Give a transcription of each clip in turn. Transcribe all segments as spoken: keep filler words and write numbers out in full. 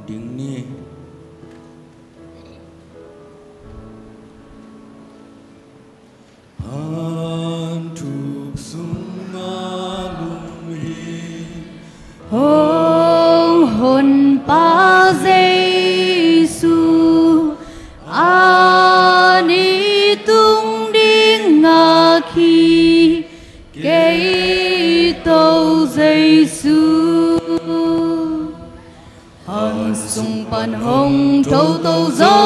ding ni. Phanthuk sungah lum hi. Hong Honpa Jesu, a ni tung ding ngak hi, kei tawh Jesu. Hang sung pan hong thotho zo,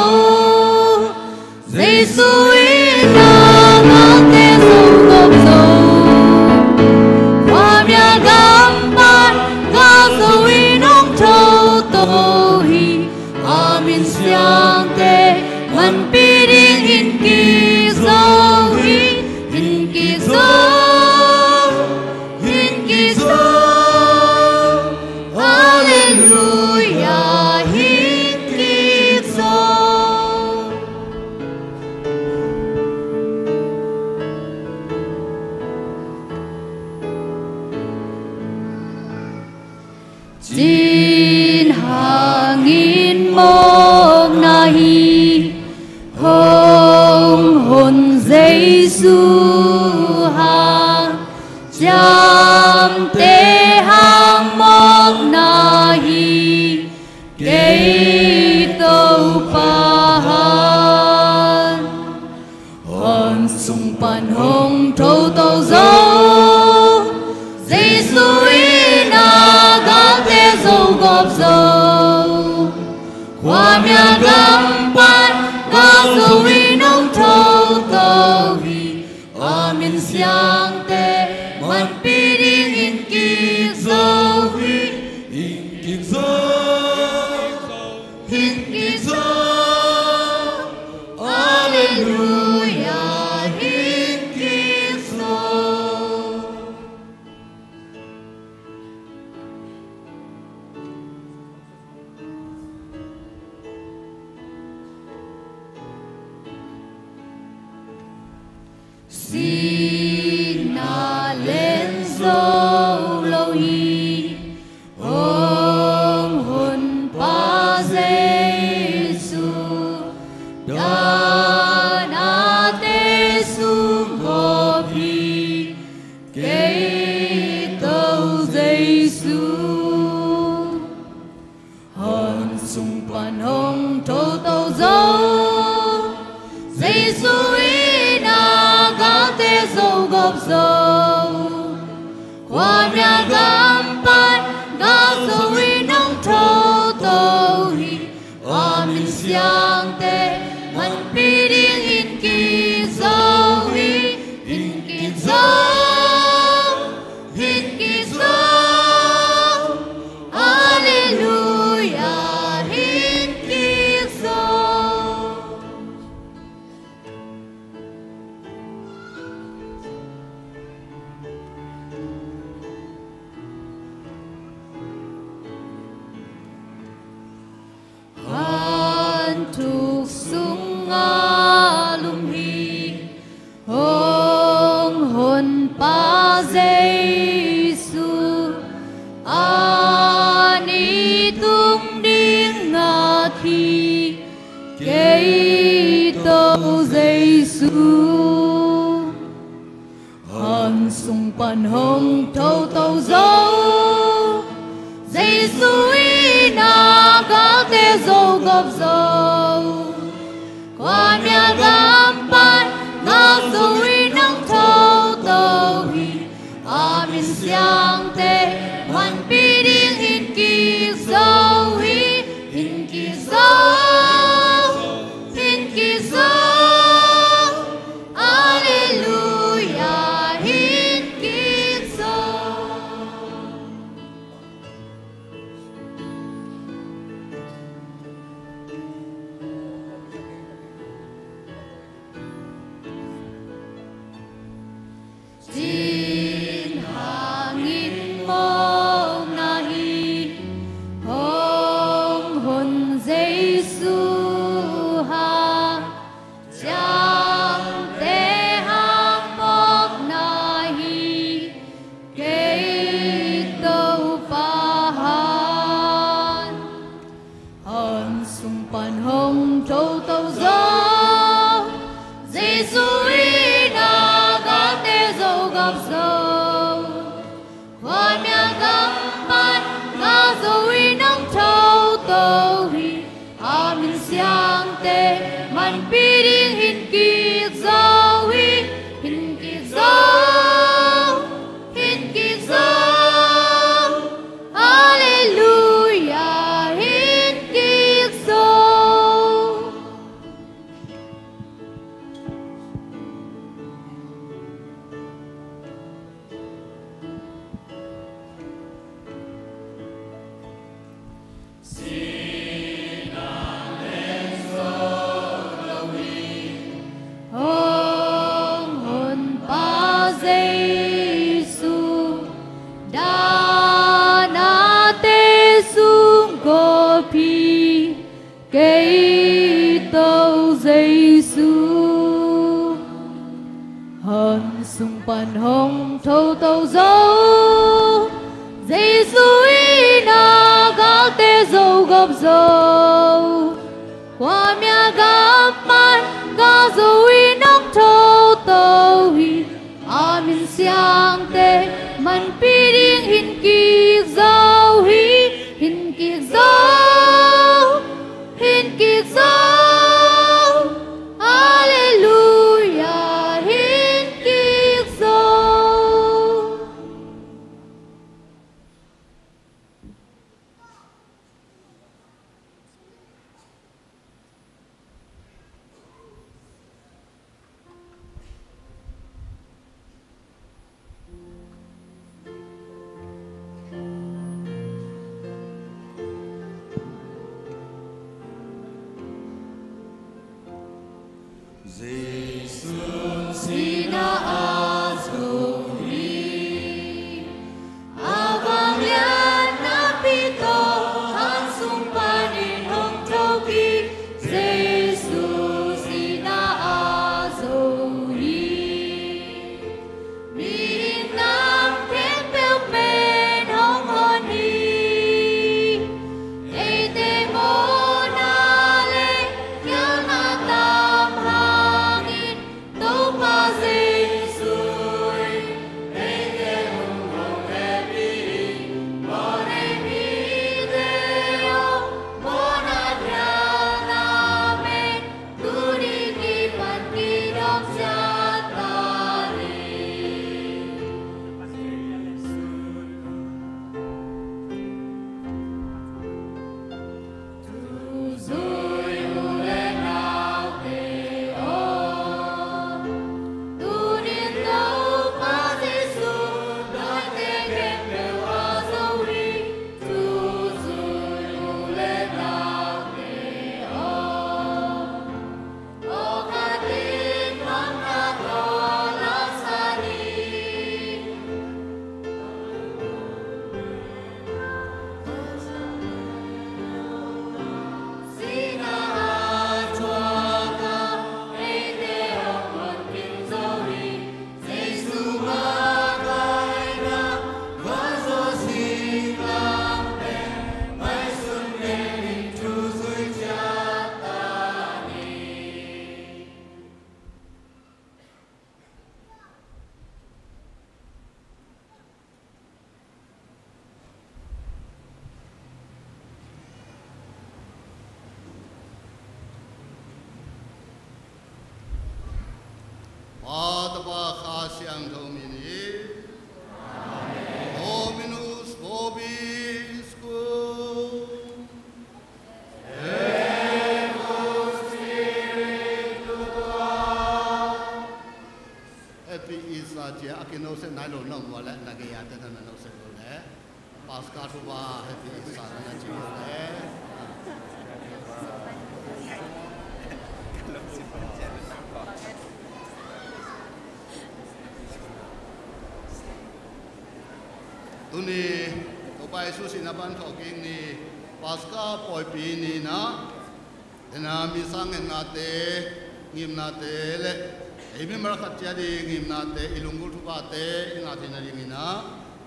Jesu in a galte zo gawp zo. Khuamial gam pan gal zo in hong thotho hi. A min siangte manpih ding in kik zo hi, in kik zo, in kik zo. Halleluia, in kik zo. Cin hangin mawkna hi, hong hon Jesu hang, ciamteh hang mawkna hi, kei Topa hang. Hang sung pan hong thotho zo, Jesu in a galte zo gawp zo. Khuamial gam pan gal zo in hong thotho hi. A min siangte manpih ding in kik zo hi, in kik zo, in kik zo. Halleluia, in kik zo. Sihna len zo lo hi, hong Honpa Jesu, dahnate sung gawp hi, kei tawh Jesu. Hang sung pan hong thotho zo, Jesu in a galte zo gawp zo. Khuamial gam pan gal zo in hong thotho hi. A min siangte manpih ding in kik zo hi, in kik zo, in kik zo. Halleluia, in kik zo. Phanthuk sungah lum hi, hong Honpa Jesu, a ni tung ding ngak hi, kei tawh Jesu. Hang sung pan hong thotho zo, Jesu in a galte zo gawp zo. Khuamial gam pan gal zo in hong thotho hi, a min siangte manpih ding in kik zo hi, in kik zo, in kik zo. Halleluia, in kik zo. Pan hong thotho zo, Jesu in a galte zo gawp zo. Khuamial gam pan gah zo in hong thotho hi. A min siangte manpih ding hin kik zo hi, hin kik zo, hin kik zo. Halleluia, hin kik zo. Hong Honpa Jesu, dan a te sung kawpi kei tawh Jesu. Han sung pan hong thotho zo, Jesu in a galte zo gawp zo. Khuamial gam pan gah zo in hong thotho hi. A min siangte manpih ding hin kik zo hi, hin kik zo, hin kik zo. Halleluia, hin kik zo. Jesu sihna a zo hi. A vangliatna pi tawh han sung panin hong thokik, Jesu sihna a zo hi. Mihing nam khempeuh pen hong hon hi. Eite mawhna le khialhna tam hangin Topa Jesu in eite hong hong hehpih hi. Mawhnei mite aw, mawhna khialhna pen tuni kipan kidawm ciat ta ni. Pa, Tapa, Kha Siangtho min in. Amen. Dominus vobiscum. Happy Easter ci a, a kinoset nai lo na om uh leh na gei a te na na noset lo leh Paska thupha Happy Easter na na ci uh leh. Tuni Topa Jesu sihna pan thawhkik ni, Paska pawipi ni-in ah, dena misa ngetnate, ngimnate le ei mimal khat ciat i ngimnate, i lunggulh thuphate i ngah theihna dingin ah,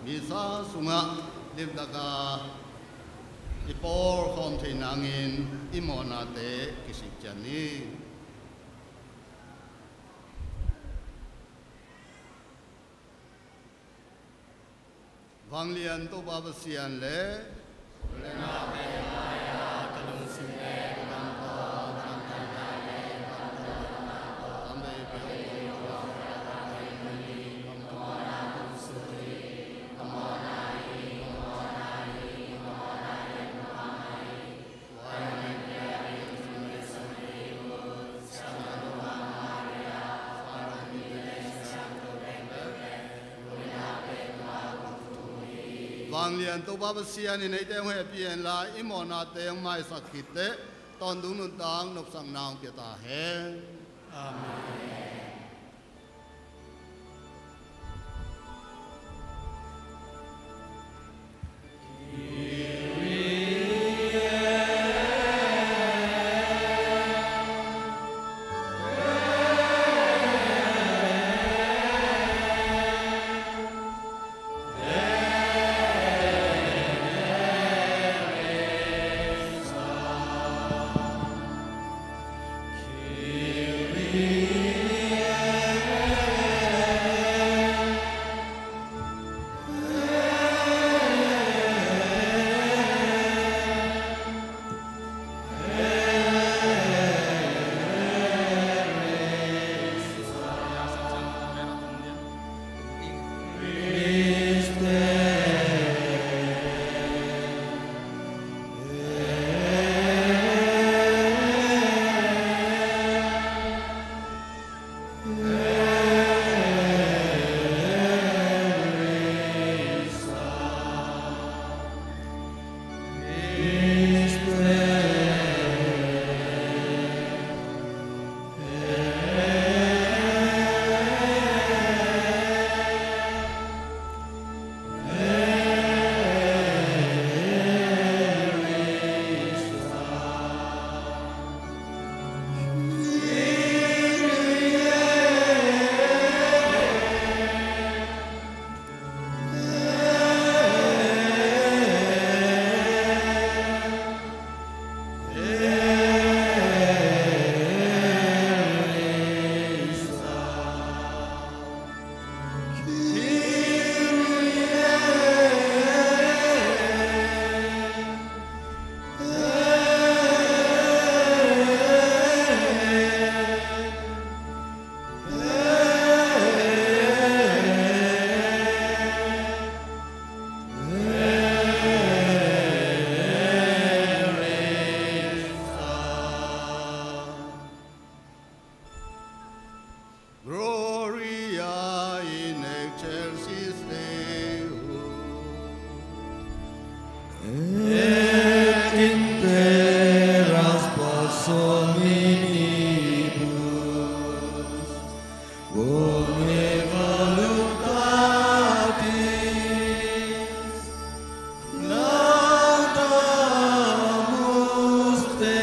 misa sungah limtak a I pawl khawm theih nangin i mawhnate kisik ciat ni. Vanglian Topa Pasian le Vanglian Topa Pasian in eite hong hehpih hen la, i mawhnate hong maisak khit teh, tawntung nuntak nopsakna hong pia ta hen. Amen. Gloria in excelsis Deo. Et in terras pax hominibus boni voluntatis laudamus te,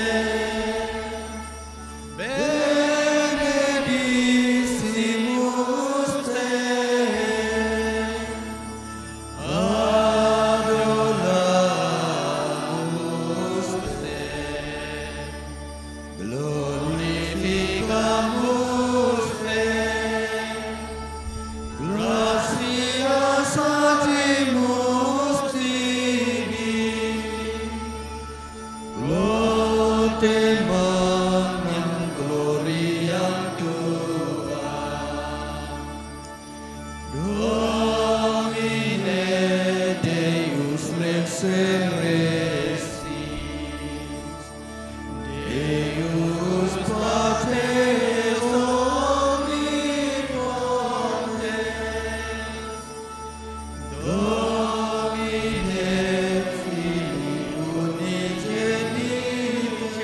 benedicamus te, adoramus te, glorificamus te, gratias agimus tibi, laudem magnam gloriam tuam, Domine Deus, lexem restis, Deus Pater omnipotens, Domine Filii unigenitus,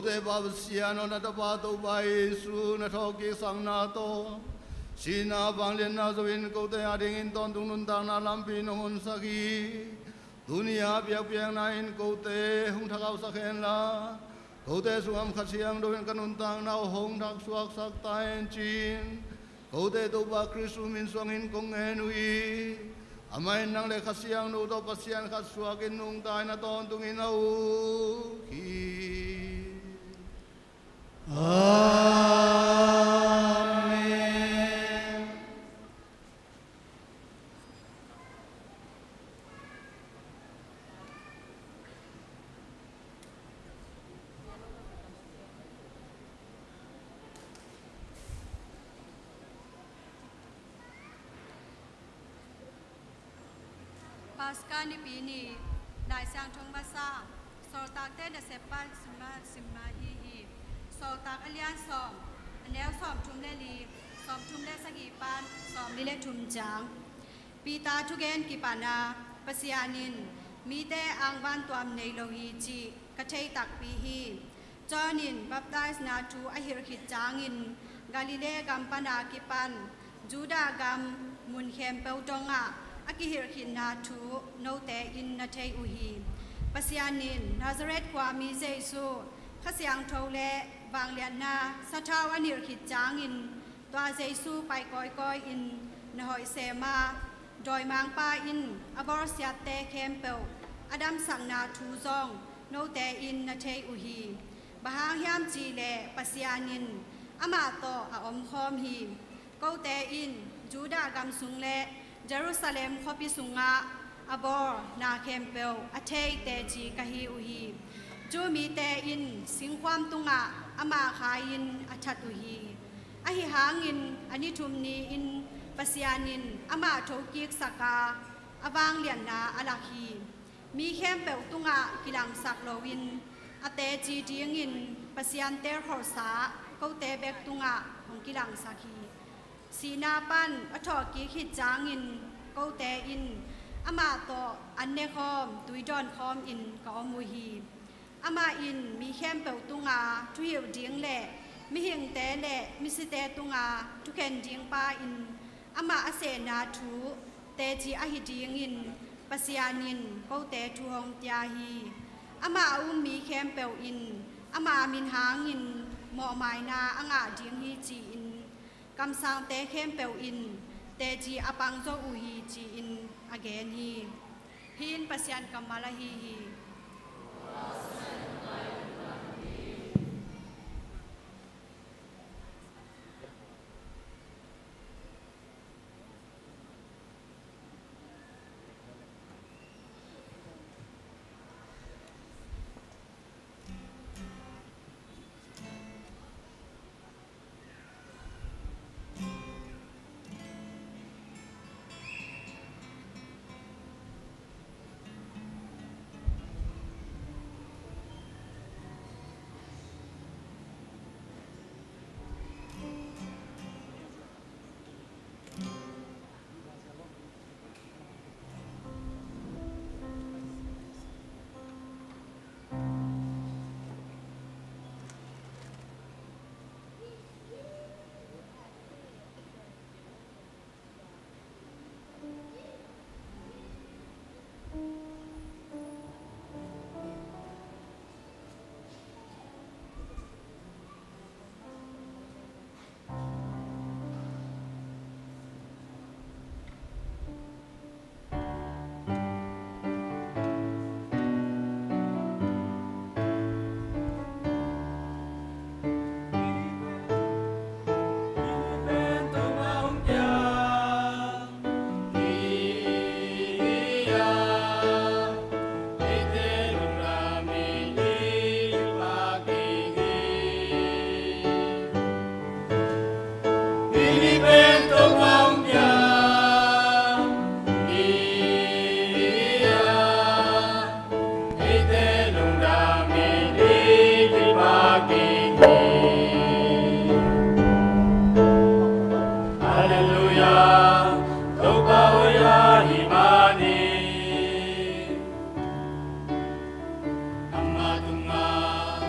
Kote Pa Pasian aw, na Tapa Topa Jesu na thawhkik sakna tawh sihna vangliatna zo in kote adingin tawntung nuntakna lampi nong honsak hi. Tuni a biakpiakna in kote hong thakausak henla, kote sungah Kha Siangtho in ka nuntakna uh hong thaksuaksak ta hen ci-in kote Topa Khristu min suangin kong ngen uh hi. Amah in nang le Kha Siangtho tawh Pasian khat suakin nungta in a tawntungin a uk hi. Amen. Paska Nipi ni, Lai Siangtho masa, Sawltakte Nasep pan simma, simma hi hi. Sawltak a lian sawm, a neu sawmthum le li, sawmthum le sagih pan sawmli le thum ciang. Peter thugen kipan a, Pasian in mite angvan tuam nei lo hi cih ka thei takpi hi. John in baptisena thu a hilh khit ciangin Galilee gam pana kipan Judah gam mun khempeuh dongah a kihilh khitna thu note in na thei uh hi. Pasian in Nazareth khuami Jesu Kha Siangtho le vangliatna sathau a nilh khit ciangin tua Jesu pai kawikawi in na hoih sem a, dawimangpa in a bawlsiatte khempeuh a damsakna thu zong note in na thei uh hi. Bang hang hiam cihleh Pasian in amah tawh a omkhawm hi. Kote in Judah gam sung le Jerusalem khuapi sungah a bawl na khempeuh a thei teci ka hi uh hi. Jew mite in singkhuam tungah amah khai-in a that uh hi. Ahi hangin a ni thum ni-in Pasian in amah thokiksak a, a vangliatna a lak hi. Mi khempeuh tungah kilangsak loin a teci dingin Pasian teelkholhsa kote bek tungah hong kilangsak hi. Sihna pan a thawhkik khit ciangin kote in amah tawh an nekhawm, tui dawnkhawm in ka om uh hi. Amah in mi khempeuh tunga thuhilh ding le mihingte le misite tunga thukhen ding pa in amah a sehna thu teci ahi dingin Pasian in kote thu hong pia hi. Amah a um mi khempeuh in ama min hangin mawhmaina a ngah ding hi ci-in kamsangte khempeuh in teci a pang zo uh hi ci-in a gen hi. Hih in Pasian kammal ahi hi. Hallelujah, Topa hoih a hih manin. Amah tungah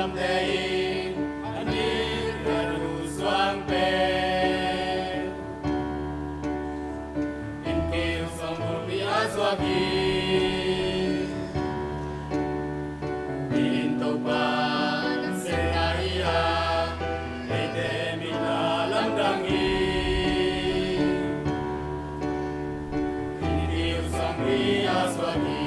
Te in a nih ka duh suang pen, innkiu sawm bul mi a suak hi. Inn Topa na sem na hi a, eite min a lamdang hi. Innkiu sawm bul mi a suak hi.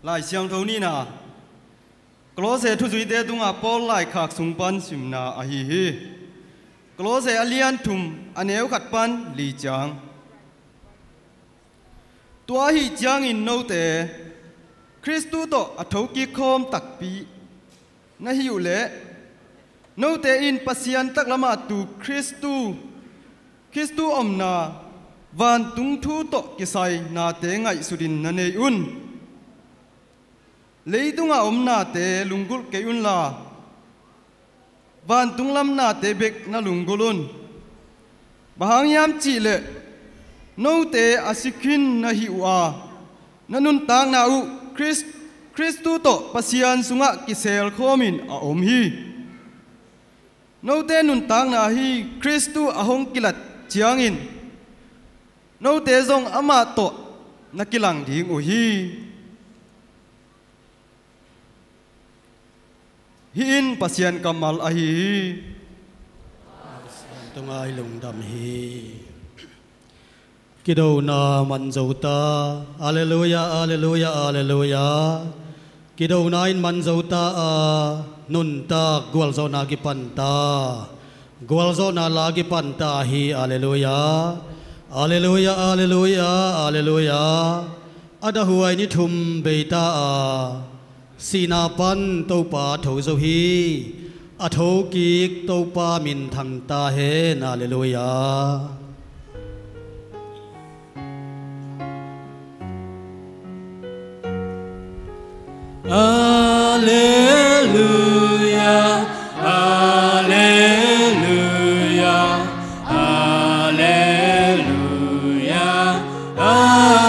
Lai Siangtho nihna, Kolose thuzuite tungah Paul laikhak sung pan simna ahi hi. Kolose a lian thum, a neu khat pan li ciang. Tua ahi ciangin note Khristu tawh a thokik khawm takpi na hi uh leh, note in Pasian taklamah tu Khristu, Khristu omna vantung thu tawh kisai nate ngaihsutin na nei un. Leitungah om nate lunggulh kei unla, vantung lam nate bek na lunggulh un. Bang hang hiam cihleh, note a si khin na hi uh a, na nuntakna uh Khrist-, Khristu tawh Pasian sungah kiselkhawmin a om hi. Note nuntakna hi Khristu a hong kilat ciangin, note zong amah tawh na kilang ding uh hi. Hih in Pasian kammal ahi hi. Pasian tungah i lungdam hi. Kidona man zo ta. Alleluia, alleluia, alleluia. Kidona in man zo ta a, nuntak gualzawhna kipan ta. Gualzawhna la kipan ta hi. Alleluia. Alleluia, alleluia, alleluia. A dahuai ni thum bei ta a, sihna pan Topa tho zo hi. A thokik Topa minthang ta hen. Alleluia. Alleluia, alleluia, alleluia, alleluia.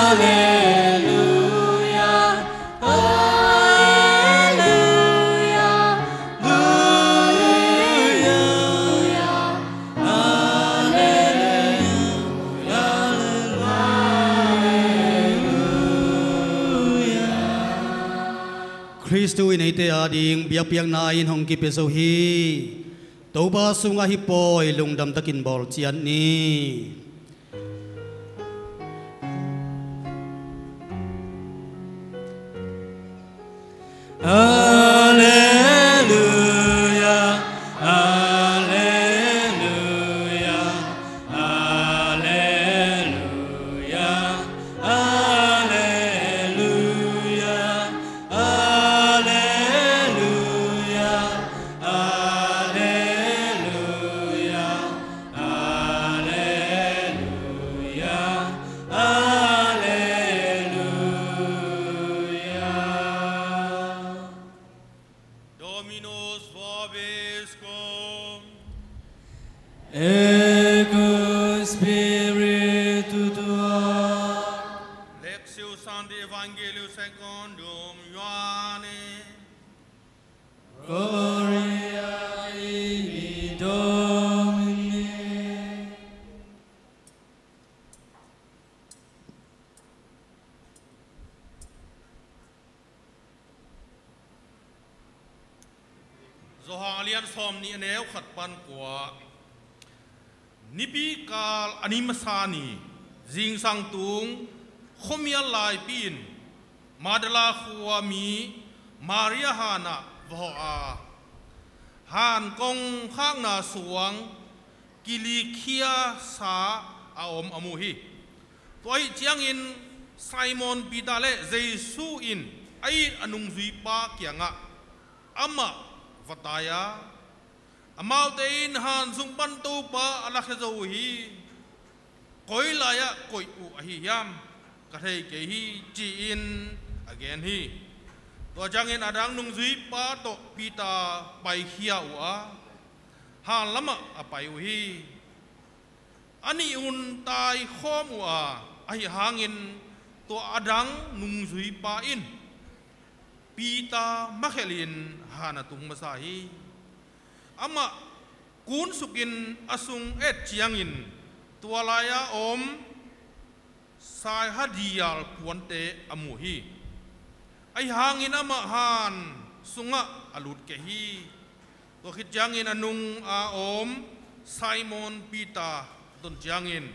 Khristu in eite ading biakpiakna in hong kipia zo hi. Topa sungah hih pawi lungdam takin bawl ciat ni. Alleluia, alleluia, alleluia, alleluia, alleluia, alleluia. Alleluia, alleluia. Dominus vobiscum. Et cum spiritu tuo. Lectio Sancti Evangelii secundum Ioannem. Gloria tibi, Domine. Johan a lian sawm nih a neu khat pan kua. Nipi kal a ni masa ni, zingsang tung khuamial laipi in Magdala khua mi Maria hanah va hawh a, han kongkhakna suang kilikhia sa a om a mu hi. Tua ahih ciangin Simon Peter le Jesu in a it a nungzuipa kiangah amah va tai a, amaute in han sung pan Topa a lakhia zo uh hi. Koi lai-ah koih uh ahi hiam, ka thei kei hi, ci-in a gen hi. Tua ciangin a dang nungzuipa tawh Peter paikhia uh a, han lamah a pai uh hi. A nih hun taikhawm uh a, ahi hangin tua a dang nungzuipa in Peter makhelhin han a tung masa hi. Amah kunsukin a sung et ciangin tua lai-a om saihadial puante a mu hi. Ahi hangin amah han sungah a lut kei hi. Tua khit ciangin a nung a om Simon Peter ton ciangin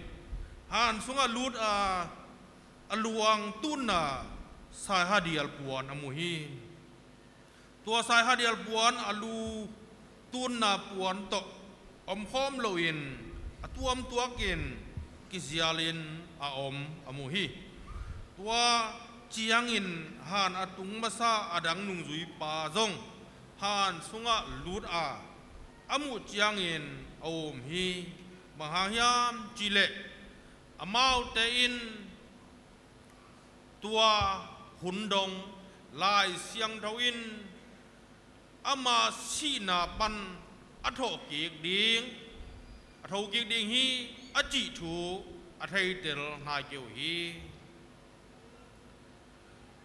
han sungah lut a, a luang tunna saihadial puan a mu hi. Tua saihadial puan a lu tunna puan tawh omkhawm loin a tuamtuakin kizialin a om a mu hi. Tua ciangin han a tung masa a dang nungzuipa zong han sungah lut a, a muh ciangin a um hi. Bang hang hiam cihleh amaute in tua hun dong Lai Siangtho in ama sihna pan a thawhkik ding, a thokik ding hi a cih thu a theitel nai kei uh hi.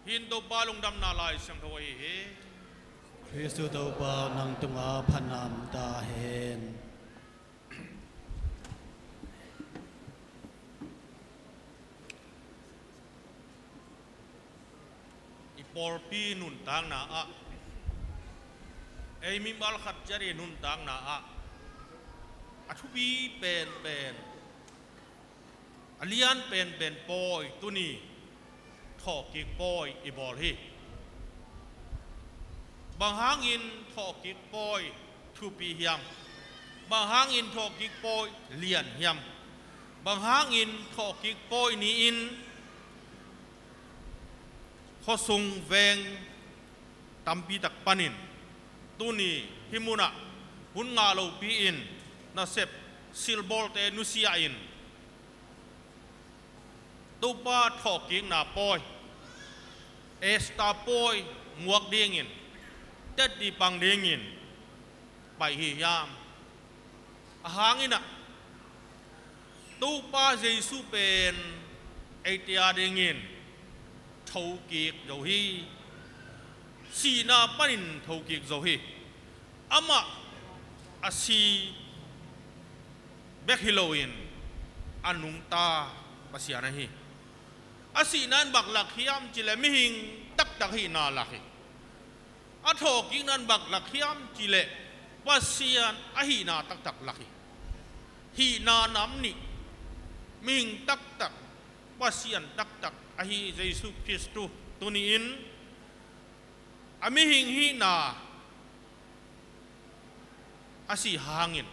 Hih in Topa lungdamna Lai Siangtho ahi hi. Khristu Topa nang tungah phatna om ta hen. I pawlpi nuntakna ah, ei mimal khat ciat i nuntakna ah a thupi penpen, a lian penpen pawi tuni thawhkik pawi i bawl hi. Bang hangin thawhkik pawi thupi hiam? Bang hangin thawhkik pawi lian hiam? Bang hangin thawhkik pawi ni-in khuasung veng tampi tak panin tuni hih munah hun ngah lopi-in nasep silbawlte nusia-in Topa thawhkikna pawi, Easter pawi muak dingin, tetti pang dingin pai hi hiam? A hang inah Topa Jesu pen eite a dingin thokik zo hi. Sihna panin thokik zo hi. Amah a si bek hi loin a nungta Pasian ahi. A sihna in bang lak hiam cihleh mihing taktak hihna lak hi. A thawhkikna in bang lak hiam cihleh Pasian a hihna taktak lak hi. Hihna nam nih, mihing taktak, Pasian taktak ahi Jesu Khristu tuni-in a mihing hihna a sih hangin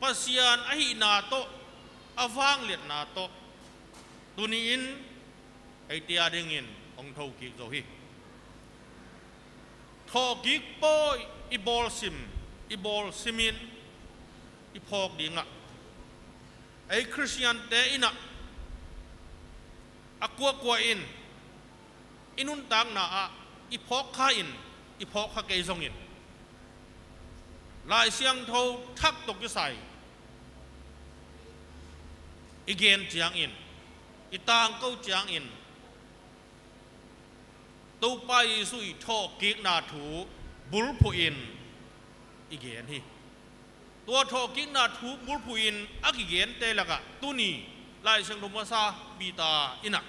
Pasian a hihna tawh, a vangliatna tawh tuni-in eite a dingin hong thokik zo hi. Thawhkik pawi i bawlsim, i bawlsimin i phawk dingah ei Khristiante inah a kuakua in i nuntakna ah i phawk kha in, i phawk kha kei zongin Lai Siangtho thak tawh kisai i gen ciangin, i tangko ciangin Topa Jesu i thawhkikna thu bulphuhin i gen hi. Tua thawhkikna thu bulphuhin a kigente lakah tuni Lai Siangtho masa Peter inah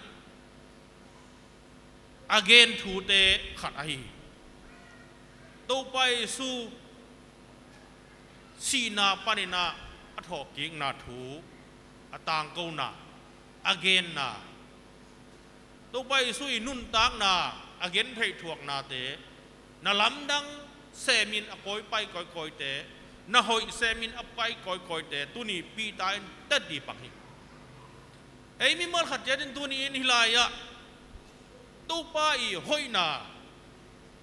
a gen thute khat ahi hi. Topa Jesu sihna panin ah a thawhkikna thu, a tangkona, a genna, Topa Jesu i nuntakna, a gentheih thuaknate, na lamdang semin a kawi pai kawikawite, na hoih semin a pai kawikawite tuni Peter in tetti pang hi. Ei mimal khat ciatin tuni in hih lai-ah Topa i hoihna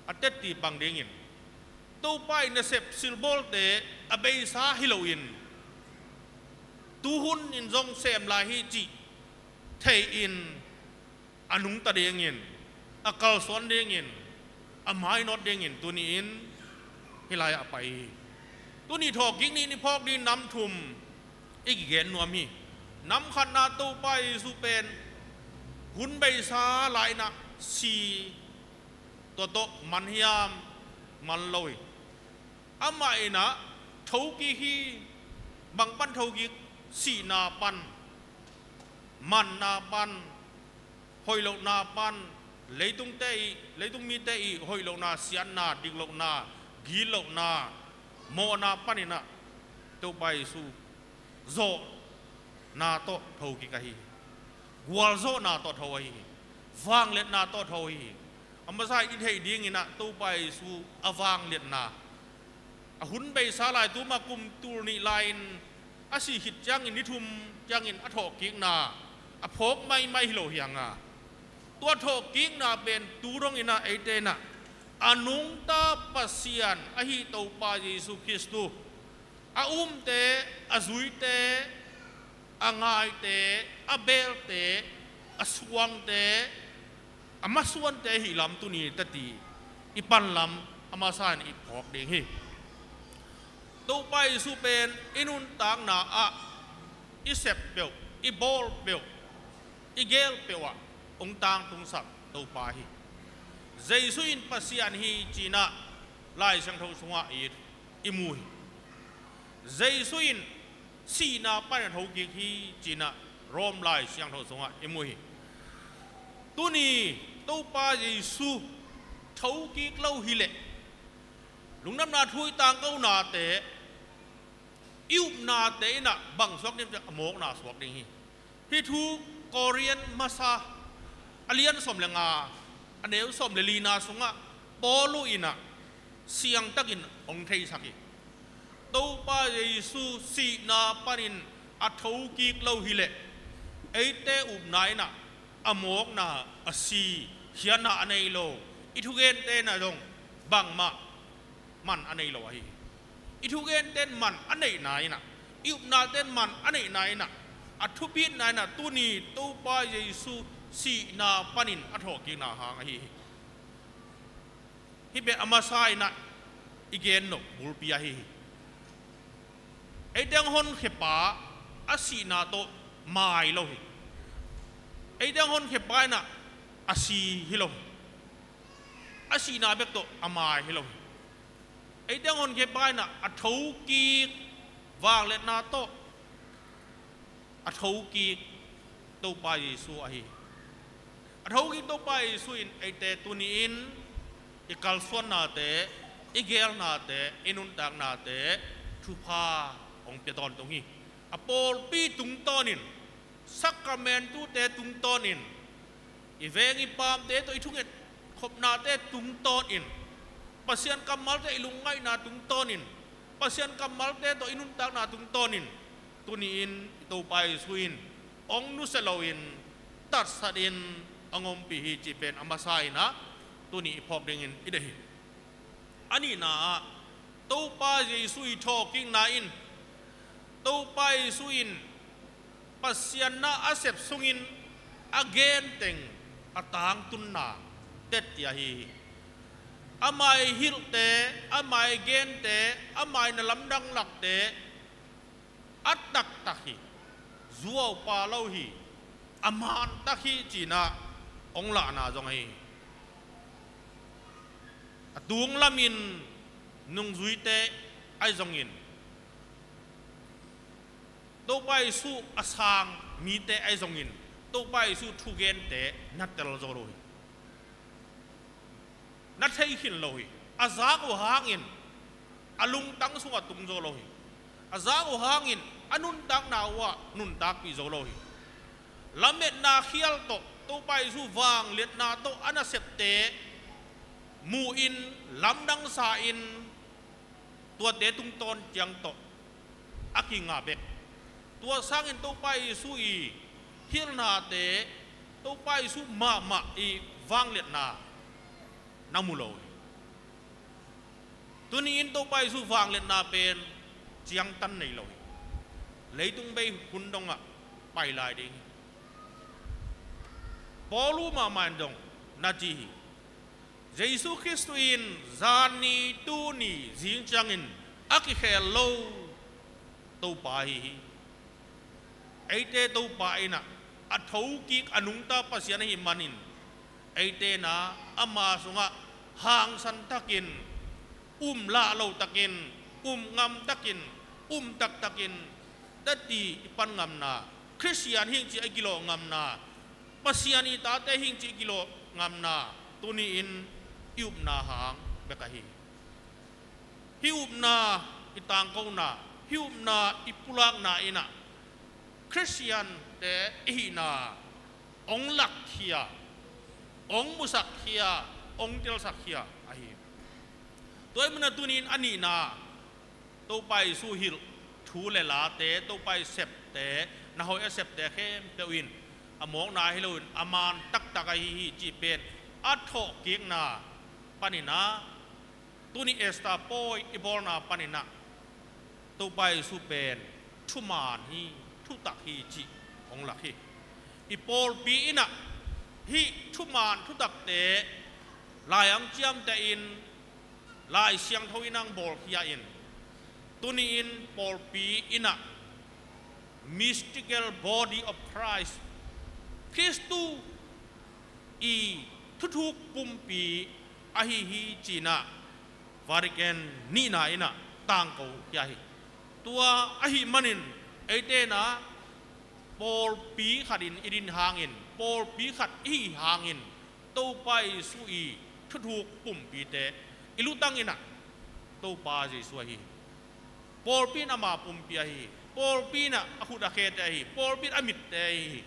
a tetti pang dingin, Topa i nasep silbawlte a beisa hi loin, tuhun in zong sem lai hi cih thei-in, a nungta dingin, a kalsuan dingin, a mainawt dingin tuni in hih lai-ah a pai hi. Tuni thawhkik ni in i phawk ding nam thum i kigen nuam hi. Nam khatna, Topa Jesu pen hun beisa lai-in ah si, tua tawh man hiam, man lo hi. Amah in ah thokik hi. Bang pan thokik? Sihna pan, manna pan, hoih lohna pan, leitungte i, leitung mite i hoih lohna, siatna, dik lohna, gitlohna, mawhna panin ah Topa Jesu zawhna tawh thokik ahi hi. Gualzawhna tawh tho ahi hi. Vangliatna tawh tho ahi hi. A masa in i theih dingin ah Topa Jesu a vangliatna, a hun beisa lai, tuma kum tul nih lai-in a sih khit ciangin ni thum ciangin a thawhkikna a phawk maimai hi lo hi hang a, tua thawhkikna pen tu dongin ah eite in ah a nungta Pasian ahi Topa Jesu Khristu a umte, a zuite, a ngaite, a belte, a suangte, a masuante hih lam tuni tetti i pan lam a masa in i phawk ding hi. Topa Jesu pen i nuntakna ah i sep peuh, i bawl peuh, i gel peuh ah hong tangtungsak Topa hi. Jesu in Pasian hi ci-in ah Lai Siangtho sungah i, i mu hi. Jesu in sihna panin a thokik hi ci-in ah Rom Lai Siangtho sungah i mu hi. Tuni Topa Jesu thokik lo hileh, lungdamna thu i tangkonate, i upnate in ah bang suak ding, a mawkna suak ding hi. Hih thu Korin masa a lian sawm le nga, a neu sawm le lina sungah Paulu in ah siangtakin hong theisak hi. Topa Jesu sihna panin a thokik lo hileh, eite upna in ah a mawkna, a si, khiatna a nei lo, i thugente in ah zong bangmah man a nei lo ahi hi. I thugente in man a neihna in ah, i upnate in man a neihna in ah, a thupitna in ah tuni Topa Jesu sihna panin a thawhkikna hang ahi hi. Hih pen a masa in ah i gen nop bulpi ahi hi. Eite hong honkhiapa a sihna tawh mai lo hi. Eite hong honkhiapa in ah a si hi lo hi. A sihna bek tawh a mai hi lo hi. Eite hong honkhiapa in ah a thokik, vangliatna tawh a thokik Topa Jesu ahi hi. A thokik Topa Jesu in eite tuni in i kalsuannate, i gelnate, i nuntaknate thupha hong pia tawntung hi. A pawlpi tungtawnin, sakramentute tungtawnin, i veng i paamte tawh i thunget khopnate tungtawnin, Pasian kammalte i lungngaihna tungtawnin, Pasian kammalte tawh i nuntakna tungtawnin, tuni in i Topa Jesu in hong nusia loin, tatsatin hong ompih hi cih pen a masa in ah tuni i phawk dingin i deih hi. A nihna ah, Topa Jesu i thawhkikna in, Topa Jesu in Pasian na a sep sungin a genteng a tangtunna tetti ahi hi. Ama i hilhte, ama i gente, ama i na lamdang lakte a taktak hi, zuaupa lo hi, a mantak hi ci-in ah hong lahna zong ahi hi. A tunglamin nungzuite ahi zongin, Topa Jesu a sang mite ahi zongin, Topa Jesu thugente na tel zo lo hi. Na thei khin lo hi. a zak uh hangin a lungtang sungah tung zo lo hi. A zak uh hangin a nuntakna uhah nuntakpih zo lo hi. Lametna khial tawh Topa Jesu vangliatna tawh a nasepte mu-in lamdang sa-in tuate tungtawn ciang tawh a kinga bek. Tua sangin Topa Jesu i hilhnate, Topa Jesu mahmah i vangliatna na mu lo hi. Tuni-in Topa Jesu vangliatna pen ciangtan nei lo hi. Leitung bei hun dongah pai lai ding hi. Paul uh mahmah in dong na ci hi. Jesu Khristu in zanni tuni zing ciangin a kikhel lo Topa ahi hi. Eite Topa in ah a thokik a nungta Pasian ahih manin eite in ah ama sungah hangsan takin, um lah lo takin, um ngam takin, um taktakin, tati i pan ngamna, Khristian hing cih a kilawh ngamna, Pasian i tate hing cih kilawh ngamna, tuni-in i upna hang bek ahi hi. Hih upna i tangkona, hih upna i pulakna in ah Khristiante i hihna hong lakkhia, hong musakkhia, hong telsakhia ahi hi. Tua ahih manin ah tuni-in a nihna, Topa Jesu hilh thu le late, Topa i septe, na hoih a septe khempeuh in a mawkna ahi loin a man taktak ahi hi cih pen a thawhkikna panin ah, tuni Easter pawi i bawlna panin ah Topa Jesu pen thuman hi, thutak hi cih hong lak hi. I pawlpi in ah hih thuman thutakte lai-ang ciamteh in, Lai Siangtho in ang bawlkhia in, tuni-in pawlpi in ah mystical body of Christ, Khristu i thuthuk pumpi ahi hi ci-in ah Vatican nihna in ah tangkokhia hi. Tua ahih manin eite in ah pawlpi khatin i din hangin, pawlpi khat i hih hangin, Topa Jesu i thuthuk pumpite i lutang in ah Topa Jesu ahi hi. Pawlpi in ama pumpi ahi hi. Pawlpi in ah a khut a khete ahi hi. Pawlpi in a mitte ahi hi.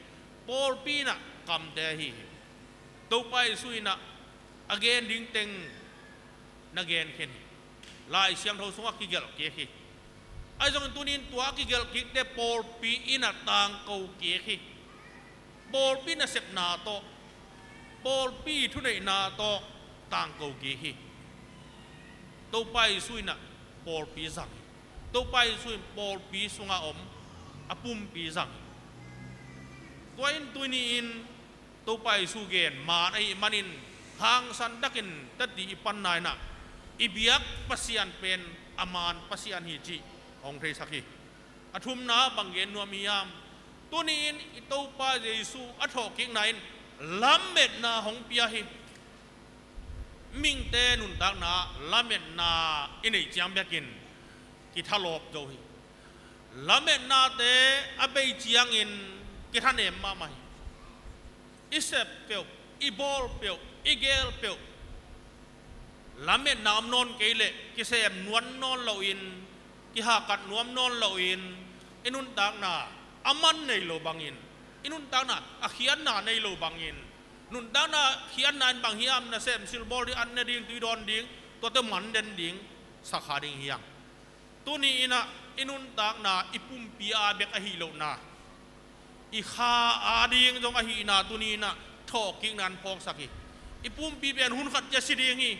Pawlpi in ah kamte ahi hi. Topa Jesu in ah a gen ding teng na genkhen hi. Lai Siangtho sungah kigelh kik hi. Ahi zongin tuni-in tua a kigelh kikte pawlpi in ah tangko kik hi. Pawlpi nasepna tawh, pawlpi thuneihna tawh tangko kik hi. Topa Jesu in ah pawlpi zang hi. Topa Jesu in pawlpi sungah om a pumpi zang hi. Tua in tuni-in Topa Jesu gen man ahih manin hangsan takin tati i panna in ah i biak Pasian pen a man Pasian hi cih hong theisak hi. A thumna bang gen nuam hiam? Tuni-in i Topa Jesu a thawhkikna in lametna hong pia hi. Mihingte nuntakna lametna i neih ciang bekin kithalawp zo hi. Lametnate a bei ciangin kithanem mahmah hi. I sep peuh, i bawl peuh, i geel peuh, lametna om nawn kei leh kisem nuam nawn loin, kihakat nuam nawn loin, i nuntakna a man nei lo bangin, i nuntakna a khiatna nei lo bangin, nuntakna khiatna in bang hiam, nasem silbawl ding, an ne ding, tui dawn ding, tuate man den ding, sakha ding hi hang. Tuni in ah i nuntakna i pumpi a bek ahi lohna, i kha a ding zong ahihna tuni in ah thawhkikna in phawksak hi. I pumpi pen hun khat ciang si ding hi.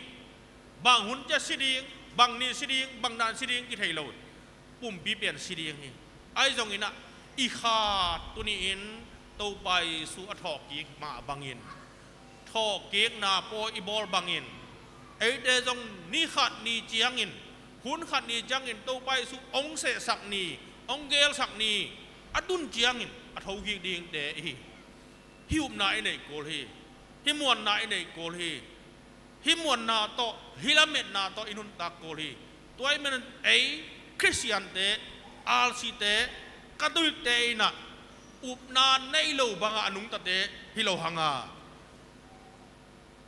Bang hun ciang si ding, bang ni si ding, bang dan si ding kithei lo. Pumpi pen si ding hi. Ahi zongin ah i kha tuni in Topa Jesu a thawhkik mah bangin, thawhkikna pawi i bawl bangin, eite zong ni khat ni ciangin, hun khat ni ciangin Topa Jesu hong sehsak ni, hong geelsak ni a tun ciangin a thokik dingte i hi. Hih upna i neih kul hi. Hih muanna i neih kul hi. Hih muanna tawh, hih lametna tawh i nuntak kul hi. Tua ahih manin ei Khristiante, R C te, Katholikte in ah upna nei lo bangah a nungtate hi lo hang a,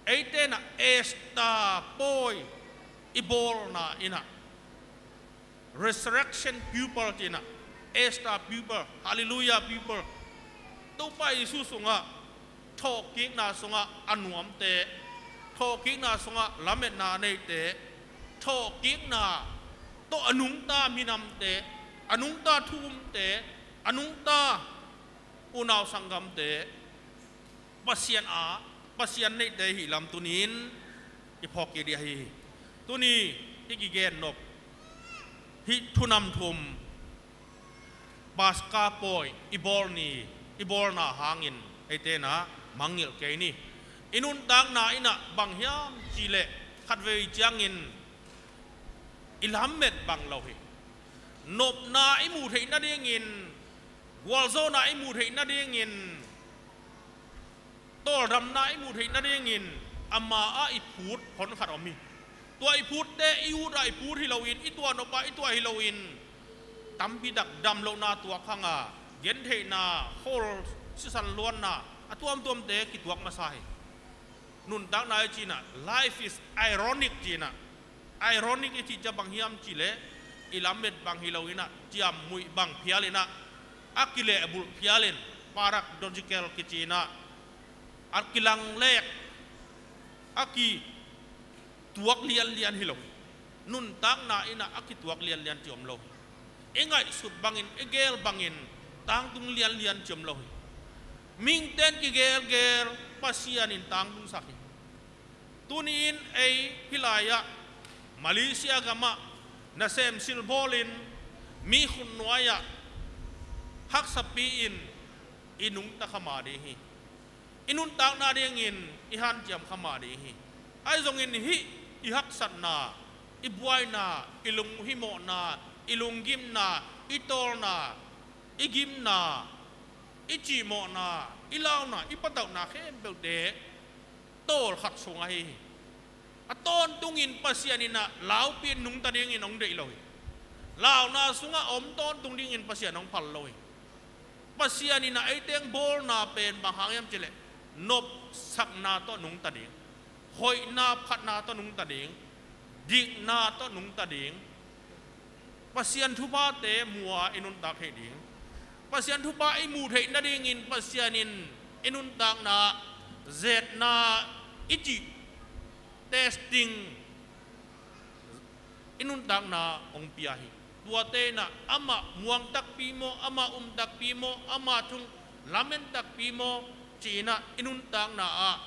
eite in ah Easter pawi, i bawlna in ah, resurrection people ci-in ah, Easter people, Hallelujah people, Topa Jesu sungah thawhkikna sungah a nuamte, thawhkikna sungah lametna a neite, thawhkikna tawh a nungta minamte, a nungta thu-umte, a nungta unau sanggamte, Pasian a, Pasian neihte hih lam tuni-in i phawk kik ding ahi hi. Tuni hih kigen nop, hih thunam thum, Paska pawi i bawl ni, i bawlna hangin eite in ah mangngilh kei ni. I nuntakna in ah bang hiam cih leh khatvei ciangin i lamet bang lo hi. Nopna i muh theih nadingin, gualzawhna i muh theih nadingin, tawldamna i muh theih nadingin ama ah i phut hon khat om hi. Tua i phutte i ut ah i phut hi loin, i tuah nop ah i tuah hi loin, tampi tak damlohna tuak hang a, gentheihna, khol, sisan luanna, a tuamtuamte kituak masa hi. Nuntakna i cih in ah, life is ironic ci-in ah, ironic i cih ciang bang hiam cih leh, i lamet bang hi loin ah, ciamnuih bang phialin ah, a kilehbulh phialin, paradoxical kici-in ah, a kilanglek, a kituak lianlian hi lo hi. Nuntakna in ah a kituak lianlian ci om lo hi. I ngaihsut bangin, i geel bangin tangtung lianlian ci om lo hi. Mihingte'n kigeelgeel, Pasian in tangtungsak hi. Tuni-in ei hih lai-ah, Malaysia gamah nasem silbawlin, mi khutnuai-ah haksapi-in i nungta kha mah ding hi. I nuntakna dingin i hanciam kha mah ding hi. Ahi zongin hih i haksatna, i buaina, i lunghimawhna, i lunggimna, i tawlna, i gimna, i cihmawhna, i launa, i patauhna khempeuhte tawlkhat sung ahi hi. A tawntungin Pasian in ah laupi-in nungta dingin hong deih lo hi. Launa sungah a om tawntung dingin Pasian hong phal lo hi. Pasian in ah eite hong bawlna pen bang hang hiam cih leh, nopsakna tawh nungta ding, hoihna phatna tawh nungta ding, dikna tawh nungta ding, Pasian thuphate mu a i nuntak theih ding, Pasian thupha i muh theih nadingin Pasian in i nuntakna, zetna i cih testing, i nuntakna hong pia hi. Tuate in ah amah muang takpi maw, amah um takpi maw, amah thu-um lamen takpi maw, ci-in ah i nuntakna ah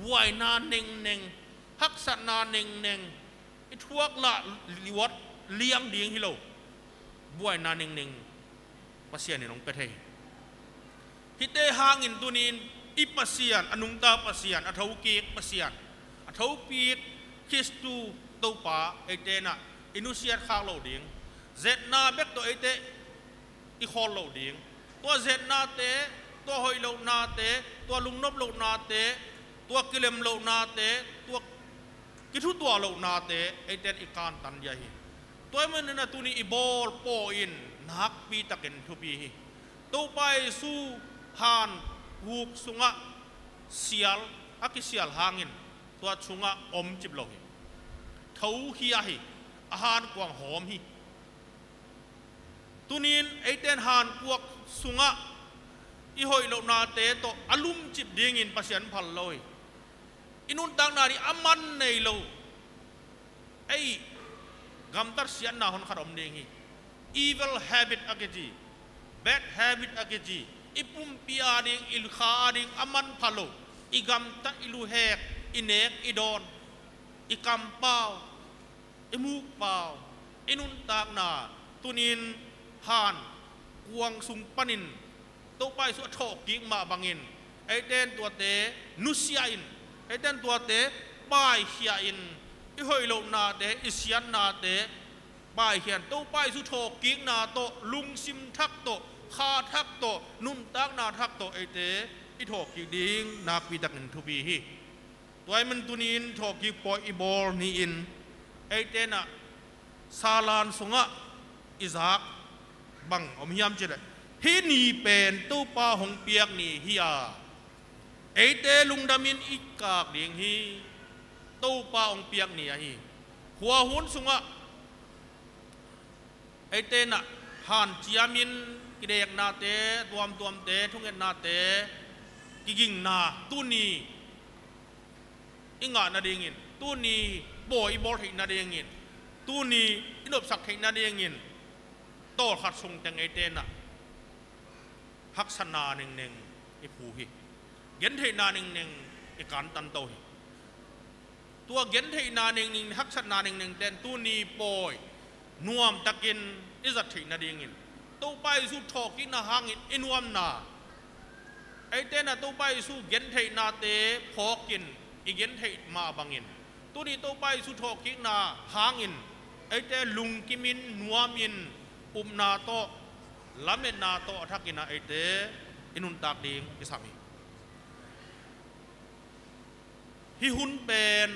buaina nengneng, haksatna nengneng, i thuak lah luat liang ding hi lo. Buaina nengneng Pasian in hong pia thei hi. Hihte hangin tuni-in i Pasian, a nungta Pasian, a thokik Pasian, a thokik Khristu Topa eite in ah i nusiat khak loh ding, zetna bek tawh eite i khawl loh ding, tua zetnate, tua hoih lohnate, tua lungnop lohnate, tua kilem lohnate, tua kithutuah lohnate eite in i kantan ding ahi hi. Tua ahih manin ah tuni i bawl pawi in nakpi takin thupi hi. Topa Jesu han kuk sungah sial, a kisial hangin tua sungah om cip lo hi. Tho hi a hi, a hankuang hawm hi. Tuni-in eite in hankuang sungah i hoih lohnate tawh a lumcip dingin Pasian phal lo hi. I nuntakna ding a man nei lo, ei gamtat siatna hon khat om ding hi. Evil habit a kici, bad habit a kici, i pumpi a ding, i kha a ding a manpha lo, i gamtat, i luhek, i nek, i dawn, i kampau, i mukpau, i nuntakna tuni-in hankuang sung panin Topa Jesu a thawhkik mah bangin eite in tuate nusia in, eite in tuate paikhia in, i hoih lohnate, i siatnate paikhia in, Topa Jesu thawhkikna tawh, lungsim thak tawh, kha thak tawh, nuntakna thak tawh eite i thawhkik ding nakpi takin thupi hi. Tua ahih manin tuni-in thawhkik pawi i bawl ni-in eite in ah salan sungah i zak bang om hiam cih leh, hih ni pen Topa hong piak ni hi a, eite lungdamin i kak ding hi. Topa hong piak ni ahi. Tua hun sungah eite in ah hanciamin kideknate, tuamtuamte, thungetnate, kiginna tuni i ngah nadingin, tuni pawi i bawl theih nadingin, tuni i nopsak theih nadingin, tawlkhat sung teng eite in ah haksatna nengneng i phu hi. Gentheihna nengneng i kantanto hi. Tua gentheihna nengneng, haksatna nengneng ten tuni pawi nuamtakin i zat theih nadingin, Topa Jesu thawhkikna hangin i nuamna, eite in ah Topa Jesu gentheihnate phawkin i gentheih mah bangin, tuni Topa Jesu thawhkikna hangin eite lungkimin, nuamin, upna tawh, lametna tawh a thakin ah eite i nuntak ding kisam hi. Hih hun pen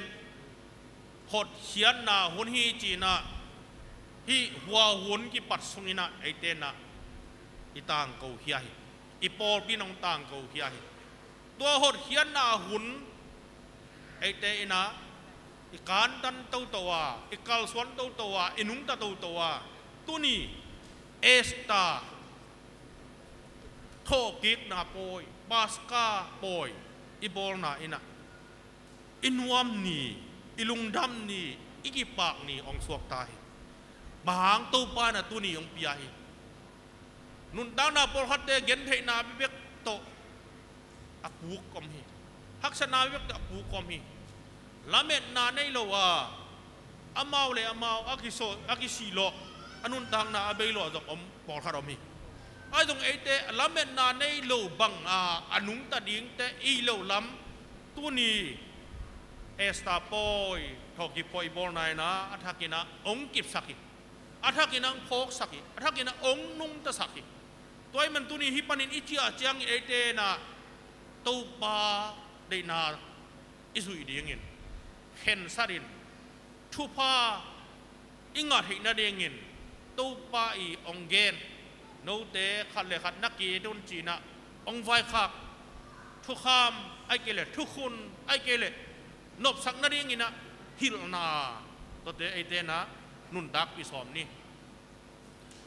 hotkhiatna hun hi ci-in ah, hih hua hun kipat sungin ah eite in ah i tangko khia hi. I pawlpi in hong tangko khia hi. Tua hotkhiatna hun eite in ah i kantan toto a, i kalsuan toto a, i nungta toto a, tuni Esther thawhkikna pawi, Paska pawi i bawlna in ah i nuam ni, i lungdam ni, i kipak ni hong suakta hi. Bang hang? Topa in ah tuni hong pia hi. Nuntakna pawlkhatte gentheihna bekbek tawh a puk om hi. Haksatna bekbek tawh a puk om hi. Lametna nei lo a, amau le amau a kiso-, a kisihlawh, a nuntakna a beilawh zong om, pawlkhat om hi. Ahi zong eite lametna nei lo bang a, a nungta dingte i lo lam, tuni Esther pawi, thawhkik pawi i bawlna in ah a thakin ah hong kipsak hi. A thakin ah hong phawksak hi. A thakin ah hong nungtasak hi. Tua ahih man tuni hih panin i ciah ciangin eite in ah Topa deihna i zuih dingin, khensatin, thupha i ngah theih nadingin, Topa i hong gen, note khat le khat na ki-it un ci-in ah hong vaikhak thukham, ahih kei leh thukhun, ahih kei leh nopsak nadingin ah hilhna tawhte eite in ah nuntakpih sawm ni.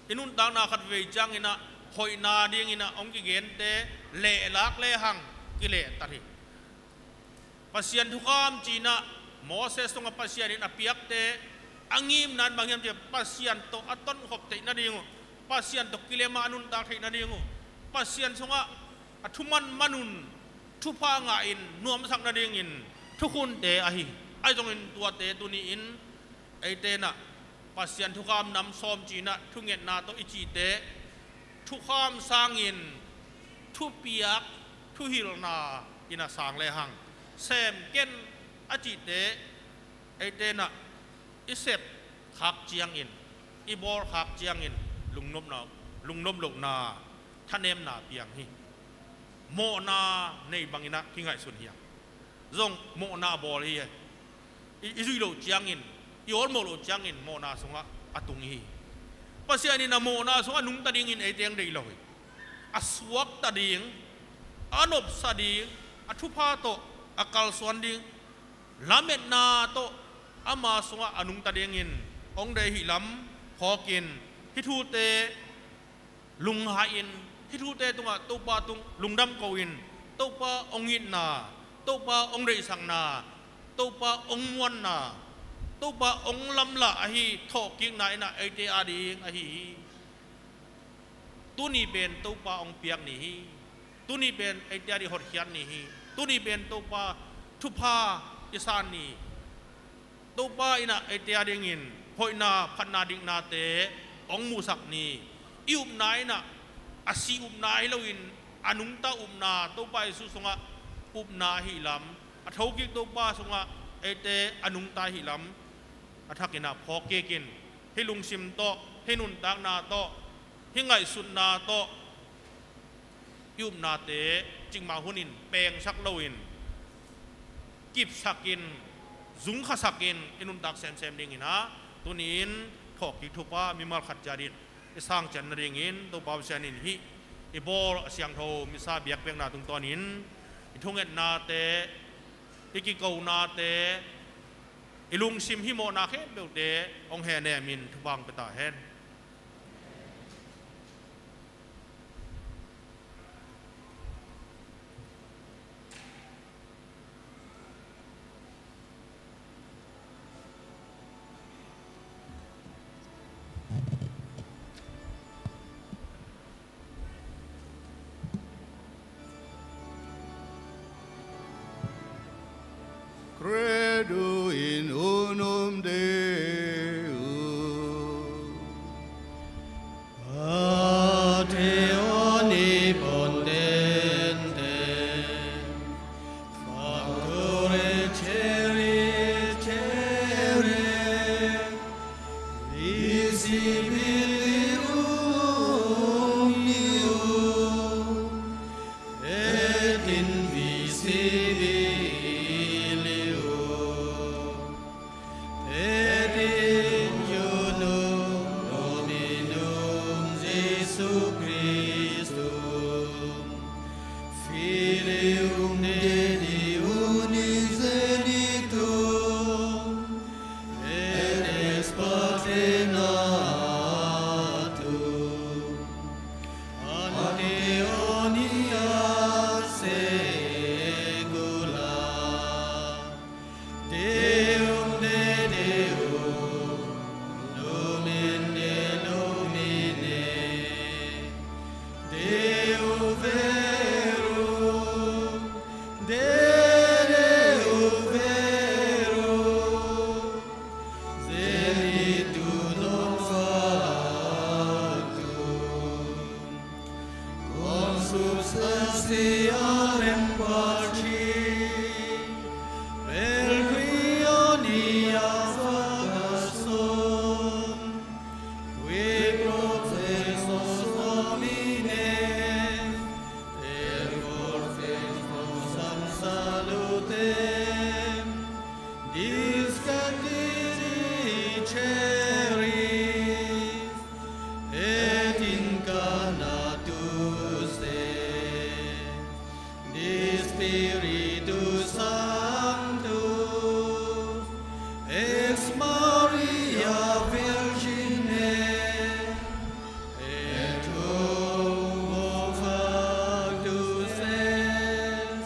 I nuntakna khatvei ciangin ah hoihna dingin ah hong kigente lehlak lehang kilehtat hi. Pasian thukham ci-in ah Moses tungah Pasian in a piakte a ngimna in bang hiam cih leh Pasian tawh a tonkhop theih nading uh, Pasian tawh kilem a nuntak theih nading uh, Pasian sungah a thuman manun thupha ngahin nuamsak nadingin thukhunte ahi hi. Ahi zongin tuate tuni-in eite in ah Pasian thukham nam sawm ci-in ah thungetna tawh i cihte thukham sangin thupiak, thuhilhna in ah sang lehang, sem ken a cihte eite in ah i sep khak ciangin, i bawl khak ciangin lungnopna, lungnop lohna, thanemna piang hi. Mawhna nei bangin ah kingaihsun hi hang. Zong mawhna a bawl hi. I, i zuih loh ciangin, i awlmawh loh ciangin mawhna sungah a tung hi. Pasian in a mawhna sungah a nungta dingin eite hong deih lo hi. A suakta ding, a nopsa ding, a thupha tawh a kalsuan ding, lametna tawh ama sungah a nungta dingin hong deih ahih lam phawkin, hih thute lungngai-in, hih thute tungah Topa tung lungdam ko-in, Topa hong itna, Topa hong deihsakna, Topa hong muanna, Topa hong lamlah ahi thawhkikna in ah eite ading ahi hi. Tuni pen Topa hong piak ni hi. Tuni pen eite ading hotkhiat ni hi. Tuni pen Topa thupha i san ni. Topa in ah eite adingin hoihna, phatna, diknate hong muhsak ni. I upna in ah a si upna hi loin, a nungta upna, Topa Jesu sungah upna ahih lam, a thokik Topa sungah eite a nungta ahih lam a thakin ah phawk kikin, hih lungsim tawh, hih nuntakna tawh, hih ngaihsutna tawh i upnate cikmah hunin pengsak loin, kipsakin, zungkhasakin i nuntak semsem dingin ah, tuni-in thawhkik thupha mimal khat ciat in i sang ciat nadingin Topa Pasian in hih i bawl a siangtho Missa biakpiakna tungtawnin i thungetnate, i kikonate, I lungsim himawhna khempeuhte hong hehnem in thupha hong pia ta hen. Credo in unum Deum. Pate omnipotente, factore terrae et terrae, visibilium et invisibilium, et in unum Dominum Jesu Christum, Filium Dei unigenitum, et ex parte natum, ante omnia saecula, Deum de deum, Nomen Dei nomine, Deo verum, de Deo verum, genitum non factum, consubstantialem Patri, per qui omnia facias sunt, qui pro te nos, Domine, perfortes nos ad salutem discendit, diceris, et incarnatus est de Spiritu Sancto, ex Maria Virgine, et homo factus est,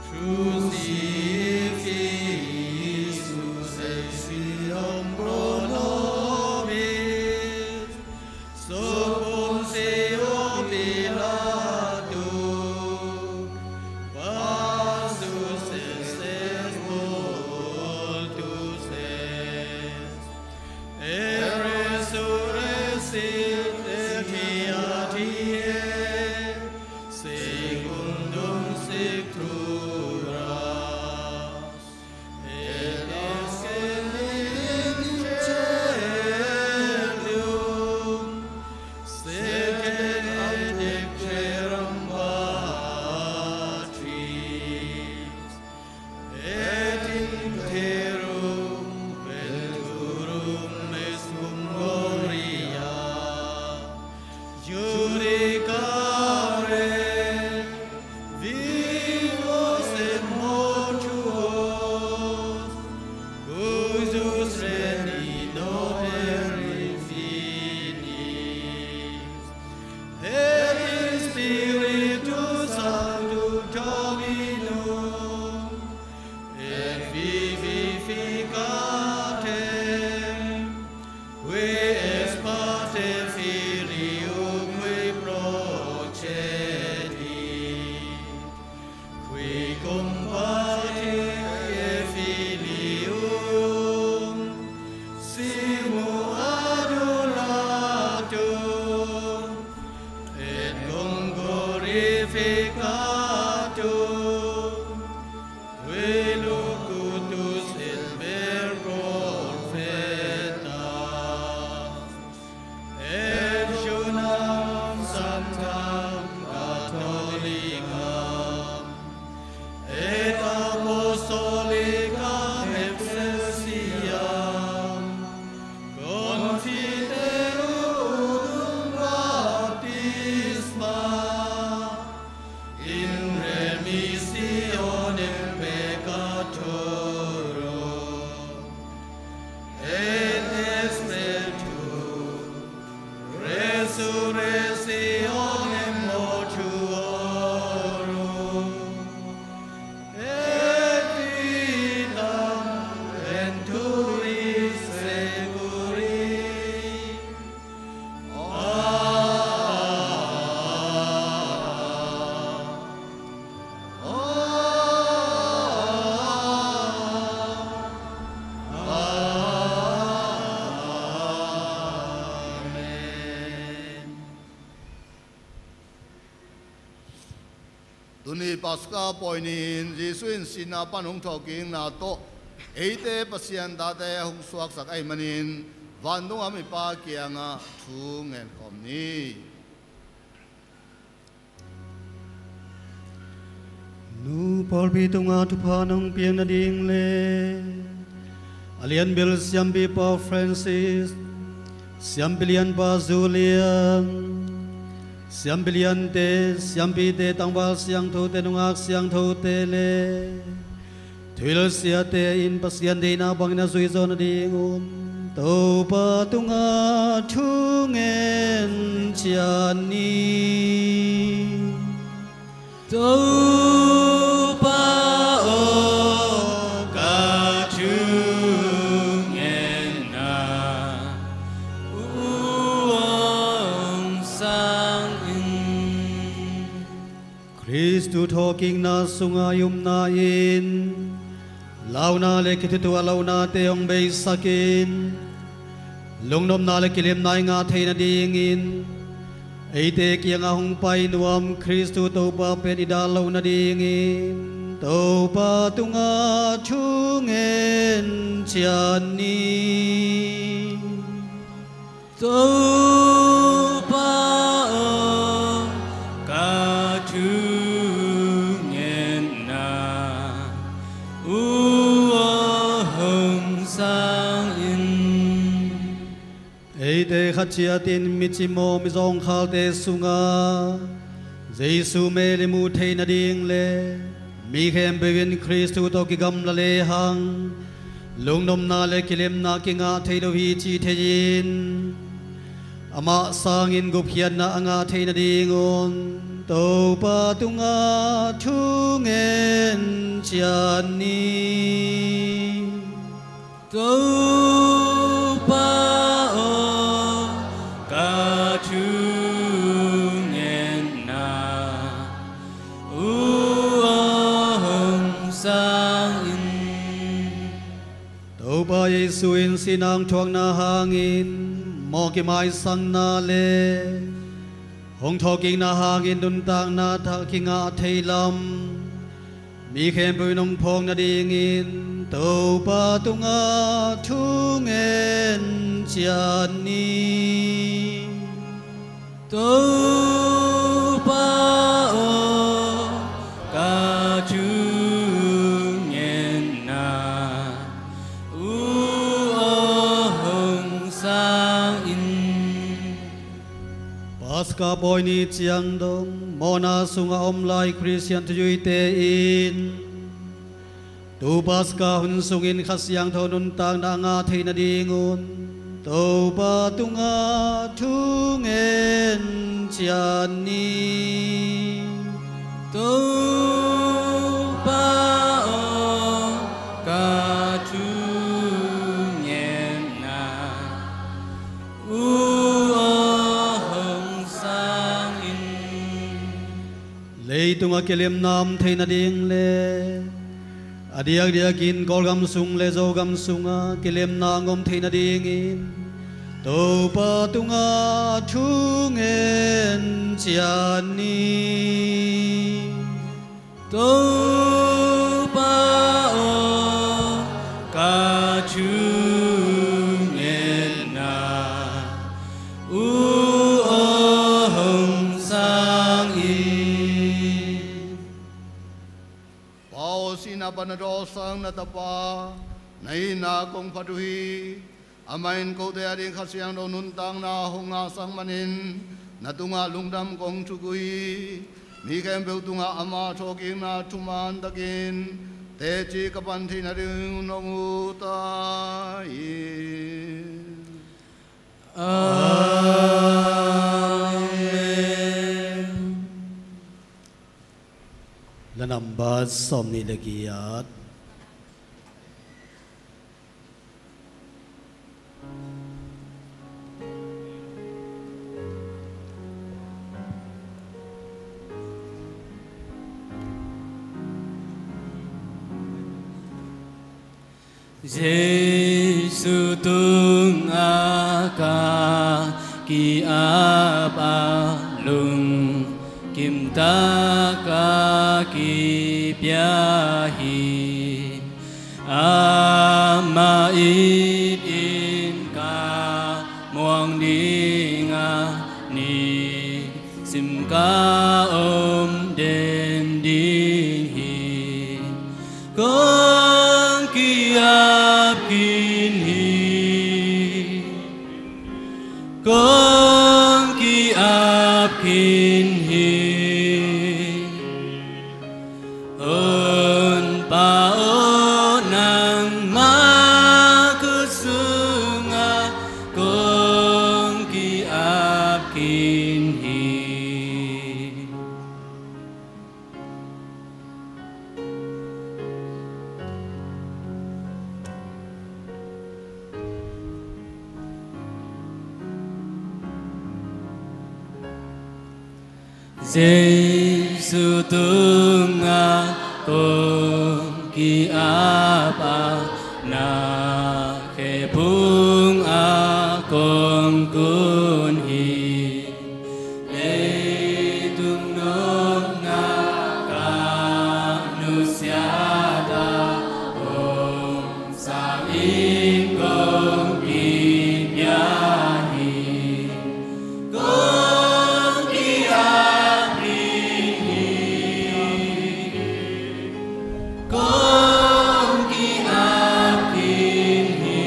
crucifixion esse pro nobis sub Pontio Pilato, passus est, sepultus est, et resurrexit tertia die secundum scripturas, et ascendit in caelum, sedit ad dexteram Patris, et in terram, et turum est cum gloria judicare vivos et mortuos, cuius regni nobis finis, et in Spiritu Sancto Dominum, et vivificantem, qui ex parte Filii ubi procedit, qui cum Patri et Filium simul adulatur et cum glorificatur, qui locutus est per prophetas, et unam sanctam catholicam et apostolicam ecclesiam, confiterum unum baptismam in Tuni Paska pawi ni-in Jesu in sihna pan hong thawhkikna tawh eite Pasian tate a hong suaksak ahih manin vantung a mipa kiangah thu ngen khawm ni. Nu pawlpi tungah thupha nong piak nading le a lianbel siampipa Francis, siampi lianpa Julian, siampi liante, siampite, tangval siangthote, nungak siangthote le thuhilh siate in Pasian deihna bangin a zui zawh nadingun Topa tungah thu ngen ciat ni. Topa aw, ka thungetna uh hong sang in. Khristu thawhkikna sungah i upna in launa le kithutuah lohnate hong beisak in, lungnopna le kilemna i ngah thei nadingin eite kiangah hong pai nuam Khristu Topa pen i dal loh nadingin Topa tungah thu ngen ciat ni. Topa aw, ka thungetna uh hong sang in. Eite khat ciatin mi cimawh, mi zawngkhalte sungah Jesu mel i muh theih nading le mi khempeuh in Khristu tawh kigamla lehang lungnopna le kilemna kingah thei lo hi cih thei-in amah sangin gupkhiatna a ngah thei nadingun Topa tungah thu ngen ciat ni. Topa aw, ka thungetna uh hong sang in. Topa Jesu in sihna hong thuakna hangin mawh kimaisakna le hong thawhkikna hangin nuntakna thak kingah thei lam mi khempeuh in hong phawk nadingin Topa tungah thu ngen ciat ni. Topa aw, ka thungetna uh hong sang in. Paska pawi ni ciang dong mawhna sungah om lai Khristian thuzuite in tu Paska hun sungin Kha Siangtho nuntakna a ngah thei nadingun Topa tungah thu ngen ciat ni. Topa aw, ka thungetna uh hong sang in. Leitungah kilemna om thei nading le a diakdiakin Kawlgam sung le Zogam sungah kilemna hong om thei nadingin Topa tungah thu ngen ciat ni. Topa aw, ka thungetna uh hong sang in. Pa aw, sihna pan na dawlsak na Tapa, na itna kong phat uh hi. Amah in kote ading Kha Siangtho nuntakna hong ngahsak manin na tungah lungdam kong thuk uh hi. Mi khempeuh tungah ama thawhkikna thuman takin teci ka pan theih nading hong ut ta hi. Amen. La nambat sawmnih le giat. Jesu tungah ka ki-ap a, lungkim Kimtaka kipia hi. Amah it in ka muang dinga, nisim ka om den ding hi. Kong ki-ap khin hi. Kong ki-ap khin hi. Honpa aw, nangmah khut sungah kong ki-ap khin hi. Jesu tungah kong ki-ap a, na khe phungah kong kun hi. Leitung nopna ka nusiat a, hong sang in kong kipia hi. Kong ki-ap khin hi. Kong ki-ap khin hi.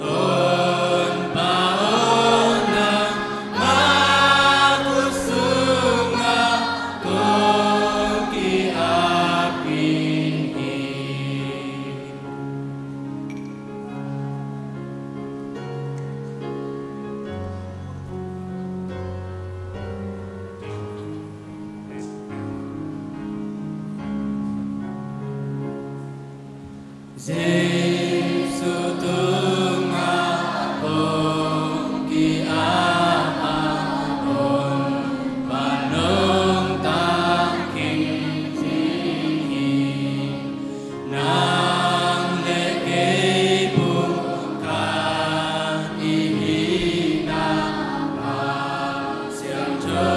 Honpa aw, nangmah khut sungah kong ki-ap khin hi. Jesu tungah kong ki-ap a, Honpa nong tangkhin ding hi. Nang le kei phungah i hihna, Kha Siangtho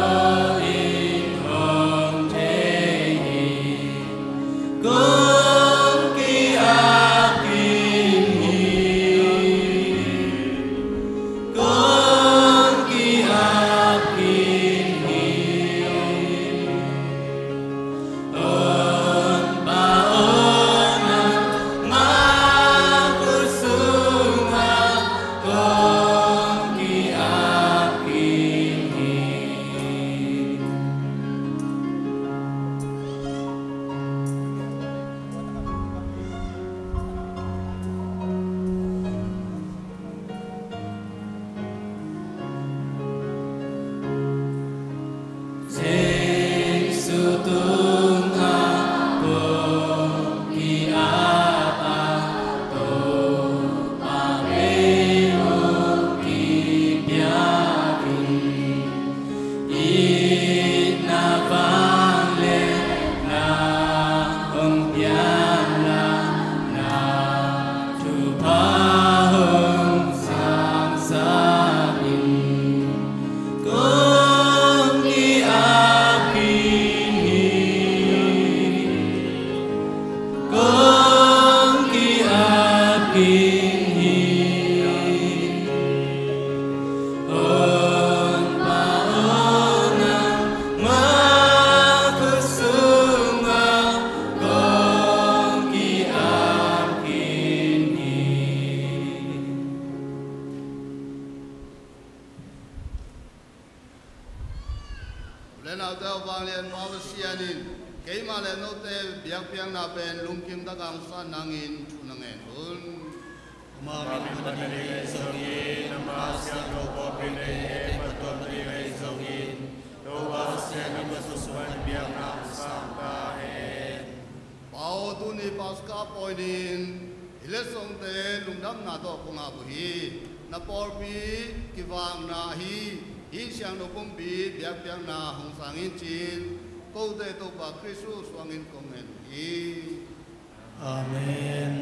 in hong thei hi. Kong ki-ap khin hi. Kong ki-ap khin hi. Honpa aw, nangmah khut sungah kong ki-ap khin hi. Jesu tungah kong ki-ap a, Topa vei hong kipiak in. Itna vangliatna hong piakna, na thupha hong sangsak in. Kong ki-ap khin hi. Kong ki-ap khin hi. Honpa aw, nangmah khut sungah kong ki-ap khin hi. U le naute aw, vanglian Pa Pasian in keimah le note biakpiakna pen lungkim takin hong san nangin thu na ngen un. Amah min phat nading ahi zongin, amah siangtho pawlpi na hi, phattuam nading ahi zongin, Topa Pasian in na sung pan biakna hong sang ta hen. Pa aw, tuni Paska pawi ni-in i letsongte lungdamna tawh kong ap uh hi. Na pawlpi kivakna ahi hih siangtho pumpi biakpiakna hong sang in ci-in kote Topa Khristu suangin kong ngen uh hi. Amen.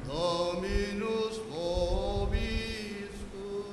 Dominus vobiscum.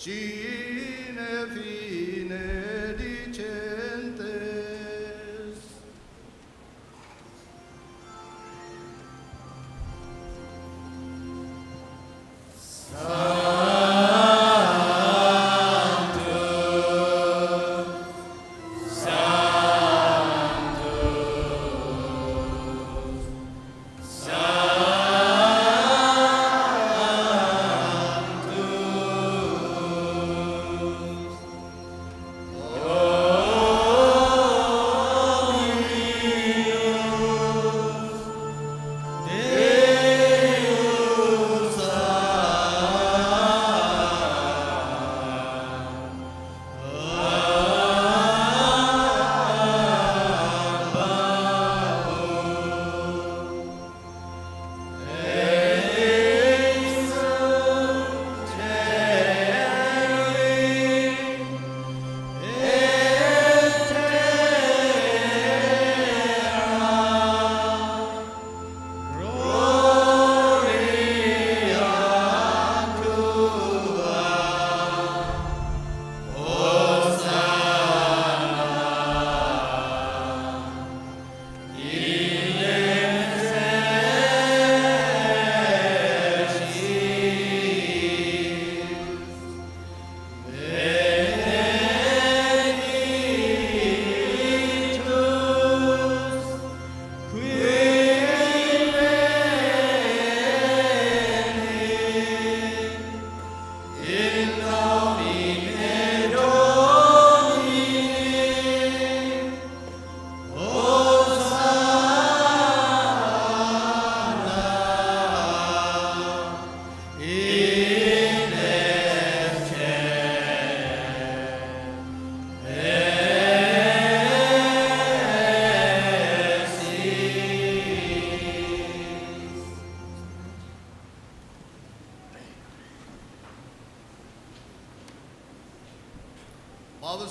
Sine fine dicentes.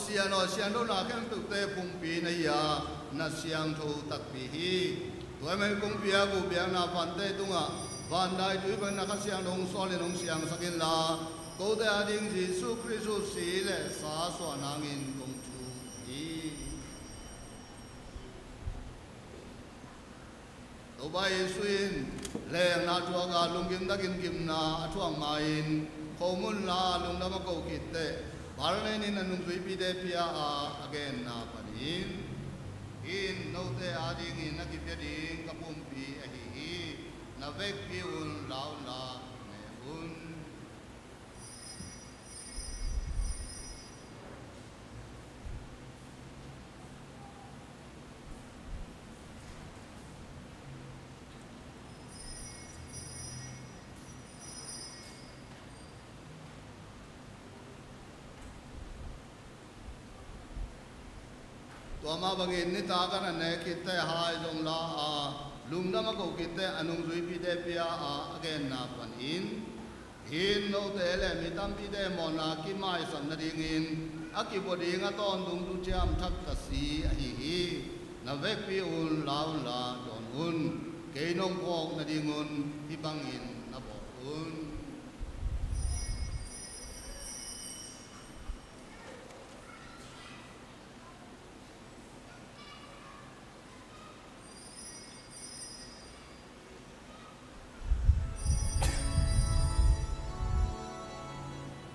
Pasian aw, siangthona khempeuhte phungpi na hi a, na siangtho takpi hi. Tua ahih manin kong pia gu biakna vante tungah vandaitui bangin na Kha Siangtho hong sawl in hong siangsak inla, kote ading Jesuh Khrist si le sa suah nangin kong thum hi. Topa Jesuh in leenggahna thuak a, lunggim takin gimna a thuak ma-in, khomun la a lungdam a ko khit teh, bal nen in a nungzuipite pia a, a genna panin, hih in note adingin a kipia ding ka pumpi ahi hi. Na vekpi un, la unla, ne un. Tua mah bangin nitak a na nek khit teh hai zong la a, lungdam a ko khit teh a nungzuipite pia a, a genna panin, hih in note le mi tampite mawhna kimaisak nadingin a kipua ding a tawntung thuciam thak ka si ahi hi. Na vekpi un, la unla, dawn un. Kei nong phawk nadingun hih bangin na bawl un.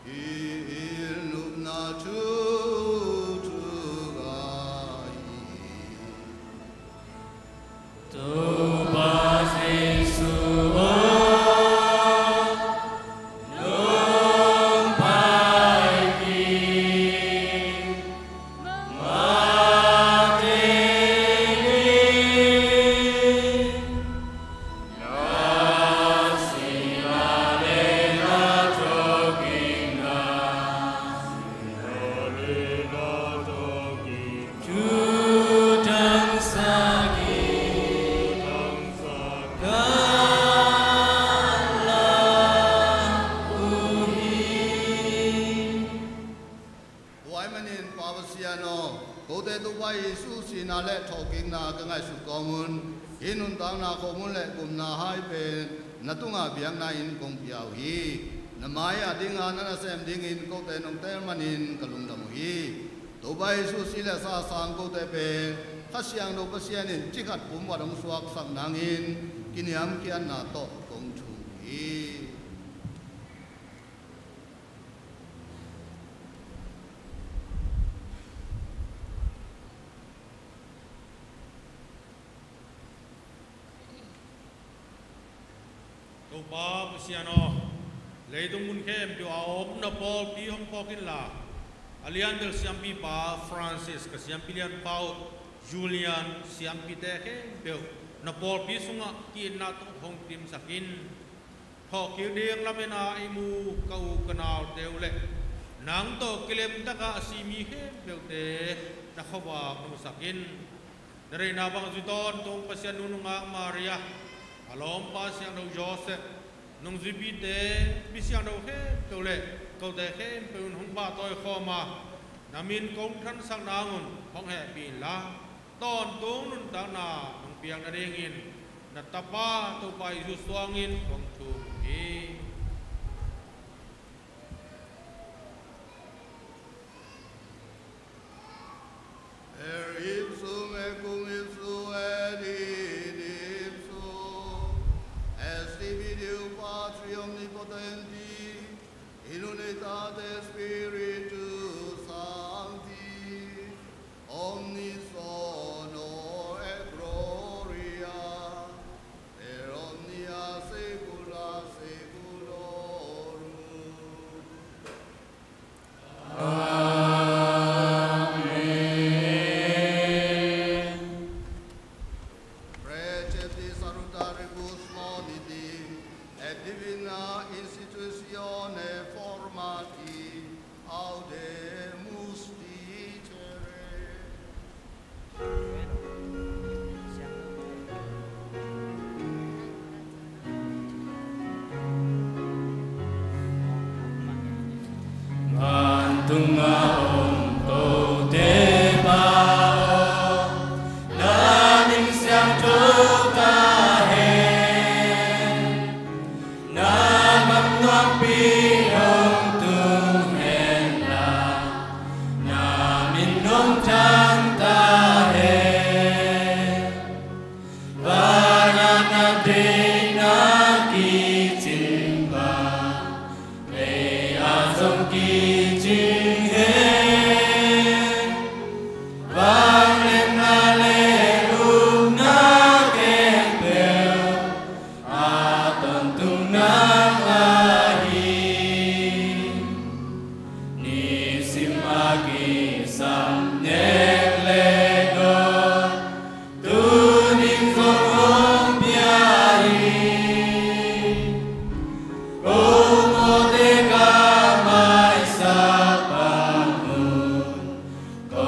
Hih in nopna thu thuak ahi hi. Topa Jesuh aw, nong paipih mah teng in, na sihna le na thawhkikna, sihna le na thawhkik, thuthangsak in ka lak uh hi. Tua ahih manin Pa Pasian aw, kote Topa Jesuh sihna le thawhkikna ka ngaihsut kawm un. Hih nuntakna, khomun le gupna hai pen na tungah biakna in kong pia uh hi. Na mai-ah dinga na nasem dingin kote nong teel manin ka lungdam uh hi. Topa Jesu si le sa sang kote pen Kha Siangtho Pasian in cikhat pumwat hong suaksak nangin kiniamkhiatna tawh kong thum hi. Topa Pasian aw, leitung mun khempeuh a om na pawlpi hong phawk inla, a lianbel siampipa Francis, ka siampi lianpa uh Julian, siampite khempeuh na pawlpi sungah ki-itna tawh hong timsak in. Thawhkik ding lamen a i mu ka u ka naute uh le nang tawh kilemtakah a si mi khempeuhte na khuavak nungsak in. Na deihna bang zui tawntung Pasian nu nungak Maria, a lawmpa siangtho Joseph, nungzuipite, mi siangtho khempeuh le kote khempeuh in hong pahtawi khawm a, na min kong thansak nangun hong hehpih inla, tawntung nuntakna nong piak nadingin na Tapa Topa Jesu suangin kong thum hi. Per ipsum et cum ipsum et in ipsum, et spiritu Patri omnipotenti, in unitate Spiritus Sancti, omnis honor et gloria per omnia saecula saeculorum. Amen. Precepti salutaris moniti et divina institutione formati audemus dicere. Vantungah om kote Pa aw, na min siangtho ta hen. Na gam nuampi hong tung hen la, na min hong thang ta hen. Vanah na deihna kicing bang, lei ah zong kicing hen. Vangliatna le upna khempeuh a tawntung nang ahi. Nisim a kisam nek le dawn, tuni-in zong hong pia hi. Ko mawhte ka maisak bang un, ko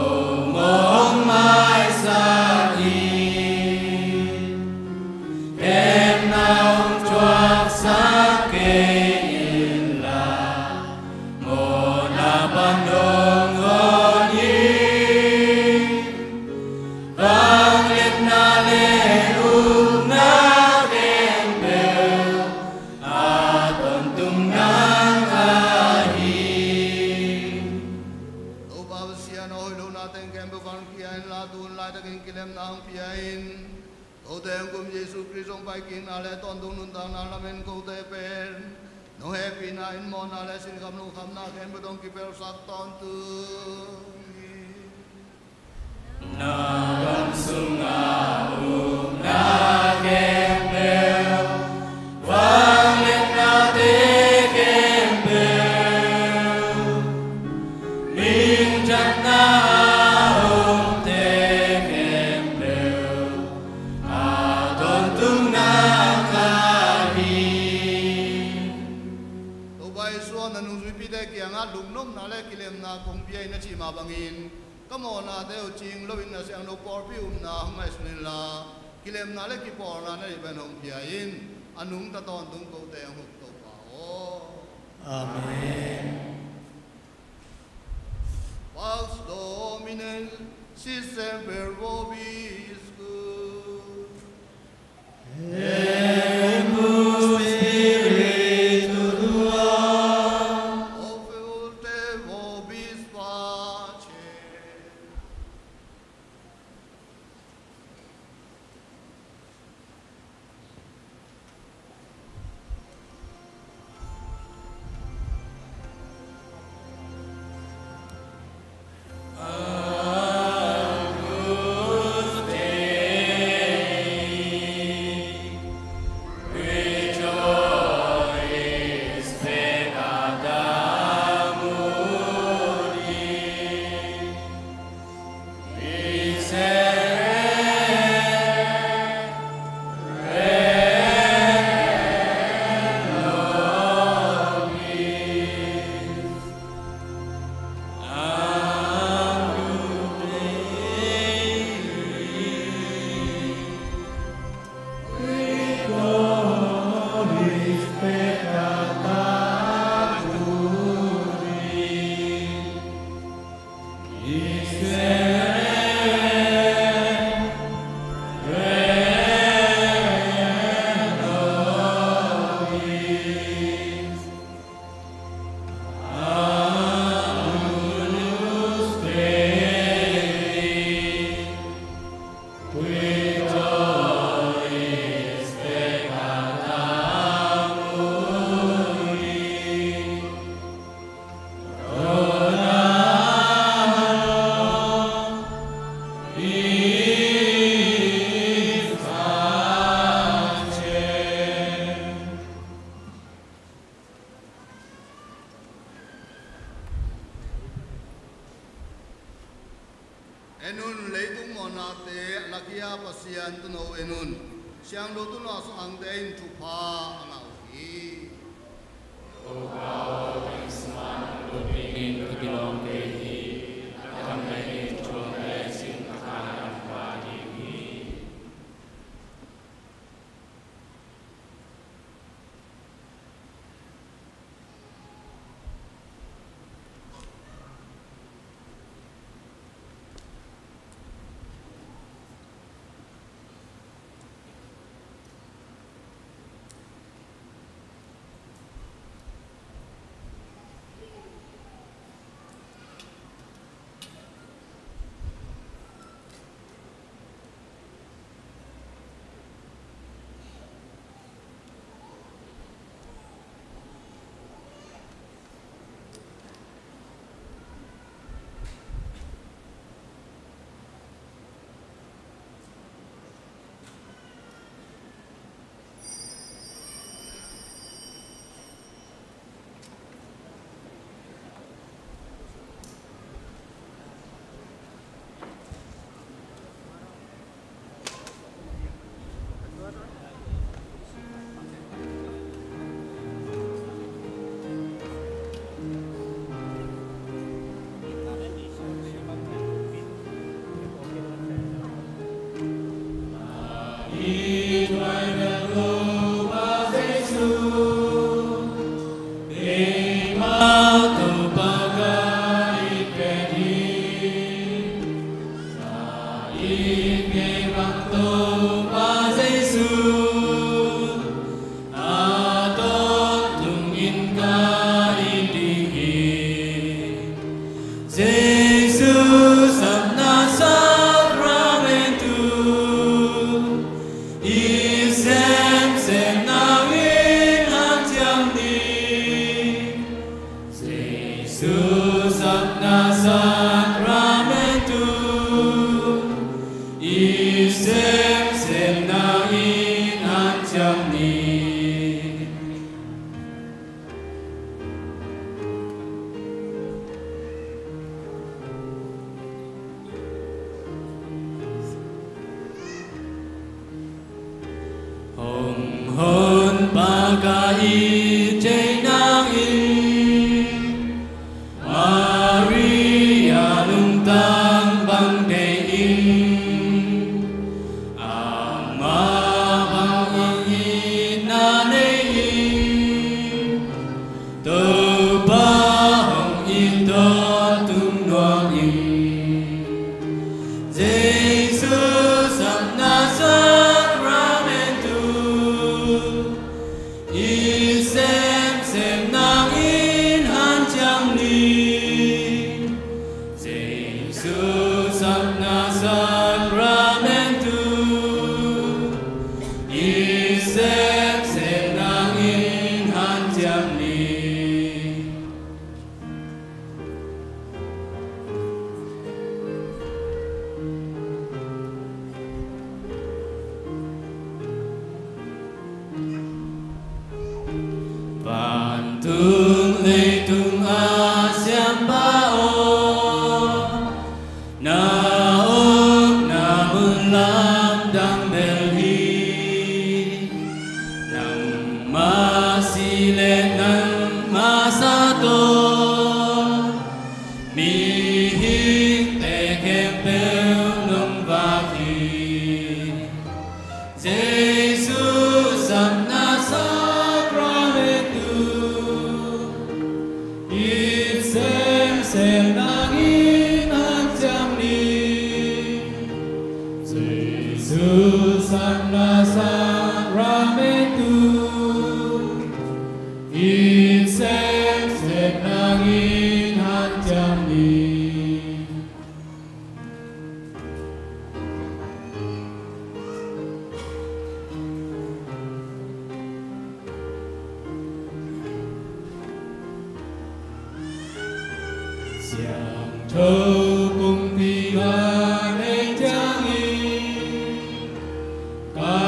mawh hong maisak hi. Khemna hong thuaksak kei inla, mawhna pan hong hon hi. Vangliatna le upna khempeuh a tawntung nang ahi. Topa Pasian aw, hoih lohna teng khempeuh van khia inla, tu-in laitakin kilemna hong pia in. Kote hong kum Jesu Khrist hong paikikna le tawntung nuntakna lamen kote pen nong hehpihna in mawhna le sinkham lungkhamna khempeuh tawh hong kipelsak tawntung hi. Na gam sunga upna khempeuh, vangliatnate khempeuh, minthanna a omte khempeuh a tawntung nang ahi. Topa Jesu aw, na nungzuipite kiangah lungnopna le kilemna kong pia in a cih mah bangin, ka mawhnate uh cing loin na siangtho pawlpi upna hong ngaihsun inla, kilemna le kipawlna na neih pen hong pia in. A nungta tawntung kote hong huh Topa aw. Amen. Pax Domini, sit semper vobiscum. Et cum spiritu tuo. En un, leitung mawhnate a lakhia Pasian tuuno en un. Siangtho tuuno a sungkhangte in thupha a ngah uh hi. Jesu, Sapna Sakramentu, i semsem nangin hanciam ni. Jesu, Sapna Sakramentu, i semsem nangin hanciam ni. Hong Honpa ka it thei nangin, Maria lungtang bang deih in, amah bang itna nei in, Topa hong it tawntung nuam in. Jesu, Sapna Sakramentu, i semsem nangin hanciam ni. Jesu, Sapna Sakramentu, i semsem nangin hanciam ni. Vantung leitung a siampa aw, na omna mun lamdang bel hi. Nangmah si leh nangmah sa tawh, mihingte khempeuh nong vak hi. Jesu, Sapna Sakramentu, i semsem nangin hanciam ni. Jesu, Sapna Sakramentu, i semsem nangin hanciam ni. Siangtho kumpi a nei ciangin, ka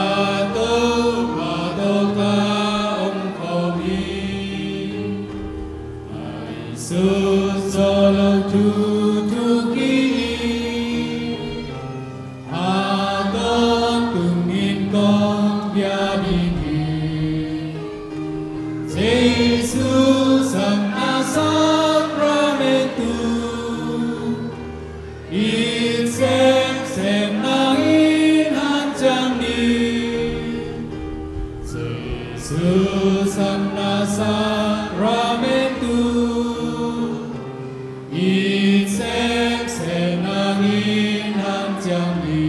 Topa tawh ka om khawm hi. Ngaihsut zawh loh thu thuk hi. It semsem nangin hanciam ni.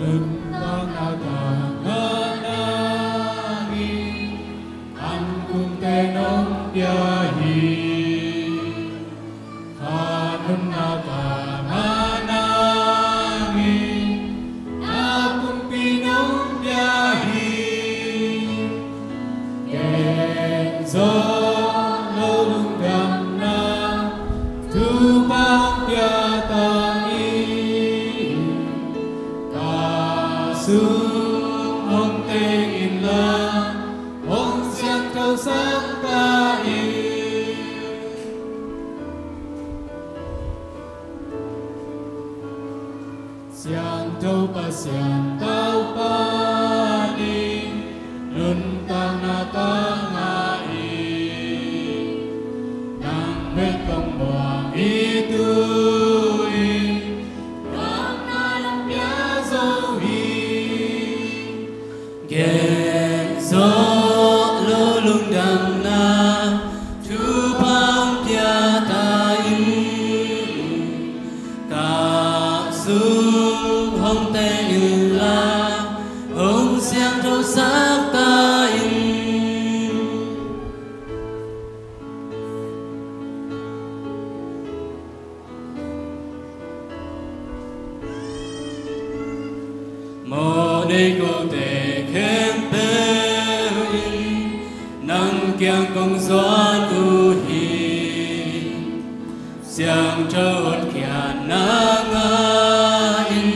Nuntakna tangah nangin an kumte nong pia hi. Kha nuntakna tangah nangin na kumpi nong pia hi. Gen zawh lo lungdamna Topa hong pia ta in. Ka sung hong teng inla, hong siangthosak ta in. Siangtho Pasian Topa in, nuntakna tangah in, nang bek kong muang hi tu-in, nang na lam pia zo hi. Gen zawh lo lungdamna Topa hong pia ta in. Ka sung hong teng inla, hong siangthosak ta in. Mawhnei kote khempeuh in nang kiang kong zuan uh hi. Siangtho hotkhiatna ngah in,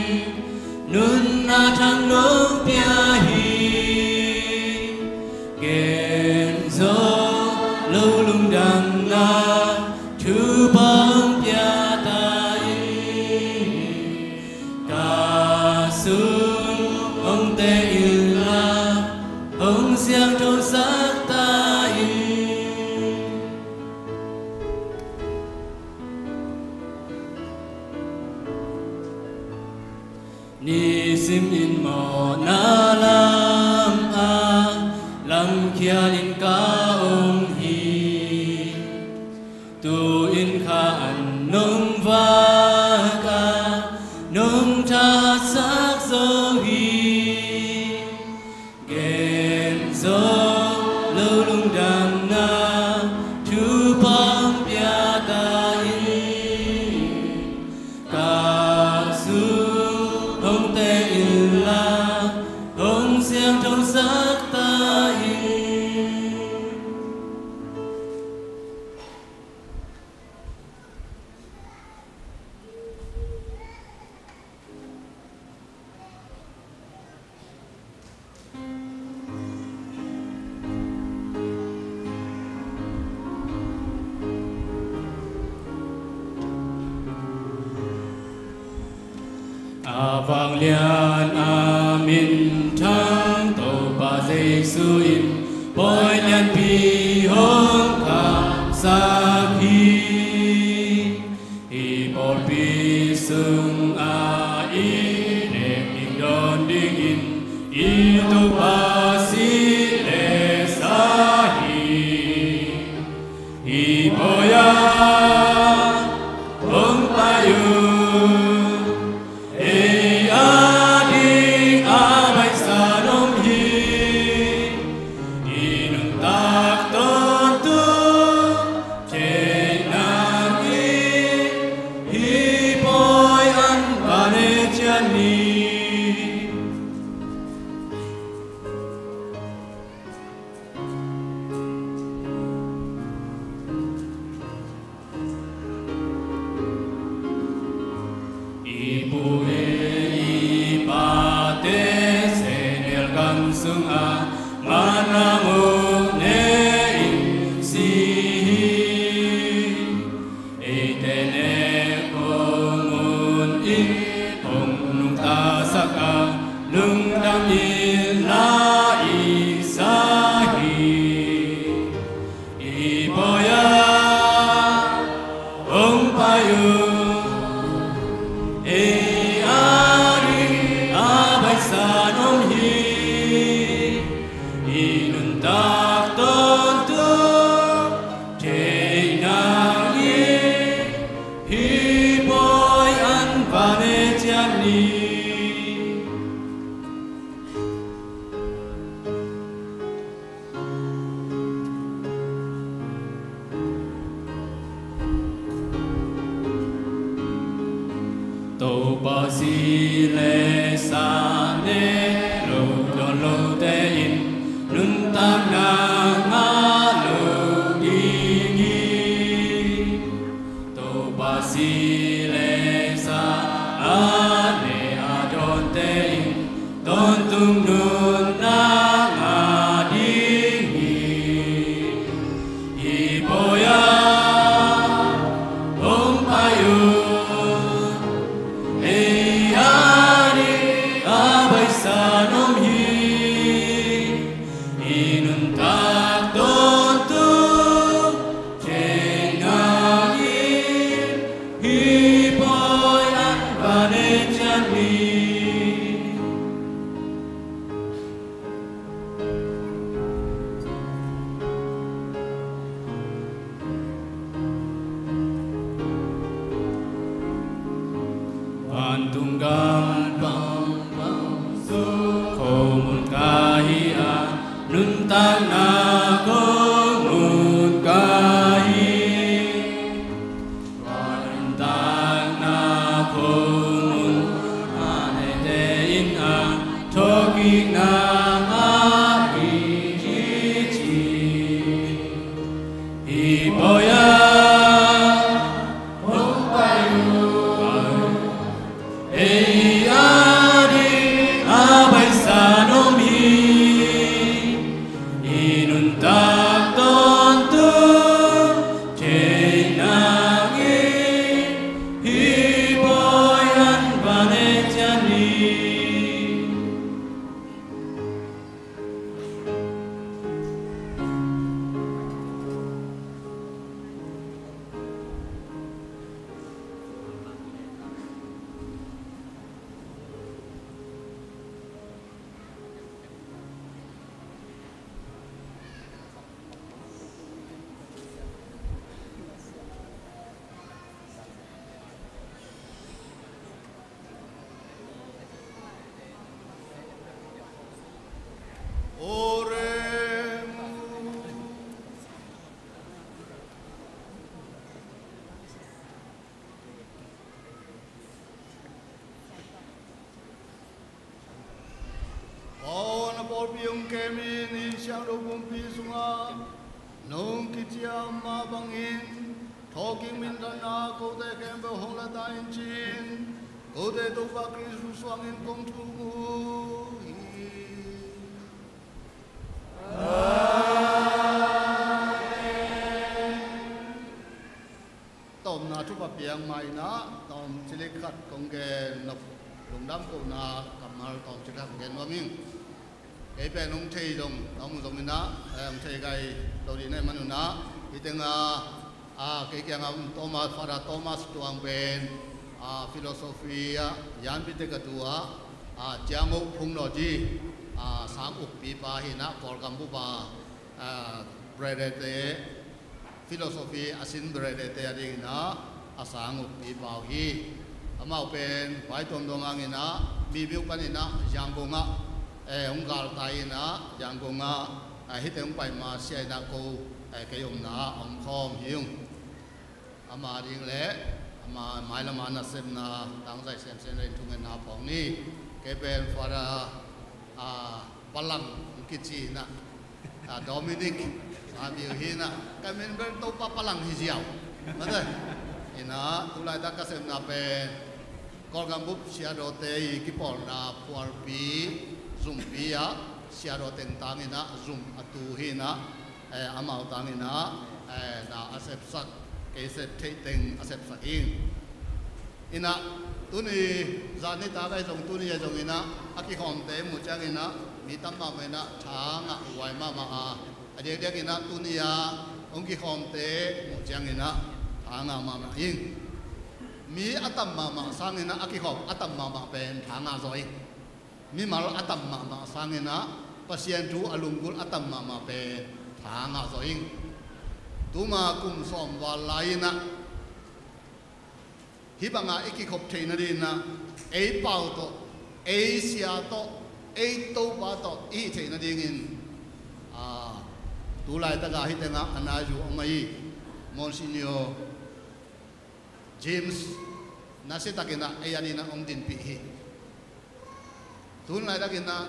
nunna thang nong pia hi. Gen zawh lo lungdamna Topa hong pia ta in. Ka sung hong teng inla, hong siangthosak ta in. Nisim in mawhna lam ah lamkhial in ka om hi. Tu-in kha an nong vak a, nong thahatsak zo hi. Gen zawh lo lungdamna Topa hong pia ta in. Ka sung hong teng inla, hong siangthosak ta in. A vanglian a minthang Topa Jesu in pawi lianpi hong khamsak hi. Hih pawlpi sungah i nek ding dawn dingin i Topa si le sa hi. Hih pawi ah hong pai un. Ei ading a baihsa om hi. I nuntak tawntung theih nangin hih pawi an va ne ciat ni. Pasian le sa ne lo dawn lote in nuntakna ngah lo ding hi. Topa si le sa a ne a dawnte in tawntung nunna ngah ding hi. Hih pawi-ah hong pai un. Ei a ding a paisan om hi. I nuntak tawntung thei nangin hih pawi-ah va ne ciat ni. Vantung gam bangbang sung khomun ka hi a, nuntakna khomun ka hi. Nuntakna khomun a neite in a thawhkikna ngah ding hi ci. Hih pawi-ah hong pai un. Ei a ding a paisan om hi. I nuntak tawntung thei nangin hih pawi-ah va ne ciat ni. Oremus. Aw, na pawlpi hong kem in, hih siangtho pumpi sungah nong kiciam mah bangin thawhkik minthanna kote khempeuh hong la ta in ci-in, kote Topa Khrih suangin kong thum uh hi. Amen. Tawmna thupha piak mah in ah, tawm cilik khat kong gen nop, lungdam kohna kammal tawm cilik khat kong gen nuam ing. Kei pen hong thei zong, tawm zong in ah, eh, hong thei gai lo ding na hih man un ah, hih tengah, ah, kei kiangah um Thomas, Father Thomas Tuang pen, ah, philosophy ah, yan bitek a tu ah, ah, ciang uh phung lo ci, ah, sang ukpipa hi in ah, Kawlgam bup ah, ah, brother te, philosophy a sin brother te a dingin ah a sang ukpipa uh hi. Amau pen vai tuamtuam hangin ah mi biu panin ah Yangon ah, eh, hong galtai in ah Yangon ah, eh, hihte hong pai ma sia in ah ko, eh, kei omna ah a om khawm hi ung. Ama ding le ama mailam a nasepna tangzai semsem le in thungetna phawng ni. Kei pen Father, ah, Palang kici in ah, ah, Dominic Sabiu hi in ah, ka min pen Topa Palang hi ziau. Mate. In ah, tu laitak ka sepna pen Kawlgam bup siadawte i kipawlna phualpi, zumpi ah, siadaw teng tang in ah, zum a tu hi in ah, eh, amau tang in ah, eh, na a sepsak, kei sep theih teng a sepsak ing. In ah, tuni zan nitak ahi zong, tuni ahi zong in ah, a kikhawmte muh ciangin ah, mi tam mahmah in ah, tha ngah huai mahmah a, a diakdiak in ah, tuni a hong kikhawmte muh ciangin ah, tha ngah mahmah ing. Mi a tam mahmah sangin ah, a kikhawm a tam mahmah pen tha ngah zaw ing. Mimal a tam mahmah sangin ah, Pasian thu a lunggulh a tam mahmah pen tha ngah zaw ing. Tuma kum sawm val lai in ah, hih bangah i kikhop theih nadingin ah, ei pau tawh, ei sia tawh, ei Topa tawh i hih theih nadingin, ah, tu laitak ah hih tengah a nai zu om ahi, Monsignor James nasia takin ah ei adingin ah hong dinpih hi. Tun laitakin ah,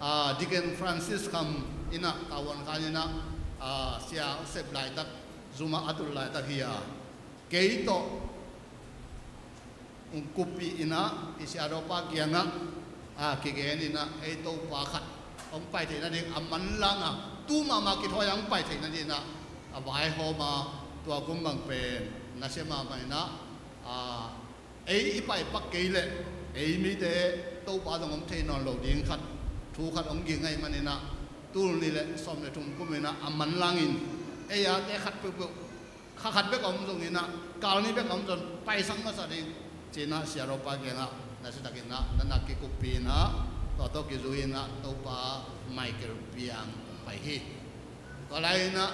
ah, Deacon Francis Kham in ah, Tavuan Khan in ah, ah, sia sep laitak, zum ah a tul laitak hi a, kei tawh hong kuppih in ah, i siadawpa kiangah, ah, kigen in ah, ei Topa khat hong pai theih nading a manlang a, tu mahmah kithawi a hong pai theih nading in ah, a vaihawm a, tua kum bang pen nasia mahmah in ah, ah, ei i pai pak kei leh ei mite Topa zong hong thei nawn lo ding khat, thu khat hong ging ahih manin ah, tul nih le sawm le thum kum in ah a manlangin ei a te khat peuhpeuh, kha khat bek a om zongin ah, kal nih bek a om zong paisak masa ding ci-in ah siadawpa kiangah nasia takin ah na na kikuppih in ah, tua tawh kizui in ah Topa Michael Piang hong pai hi. Tua lai-in ah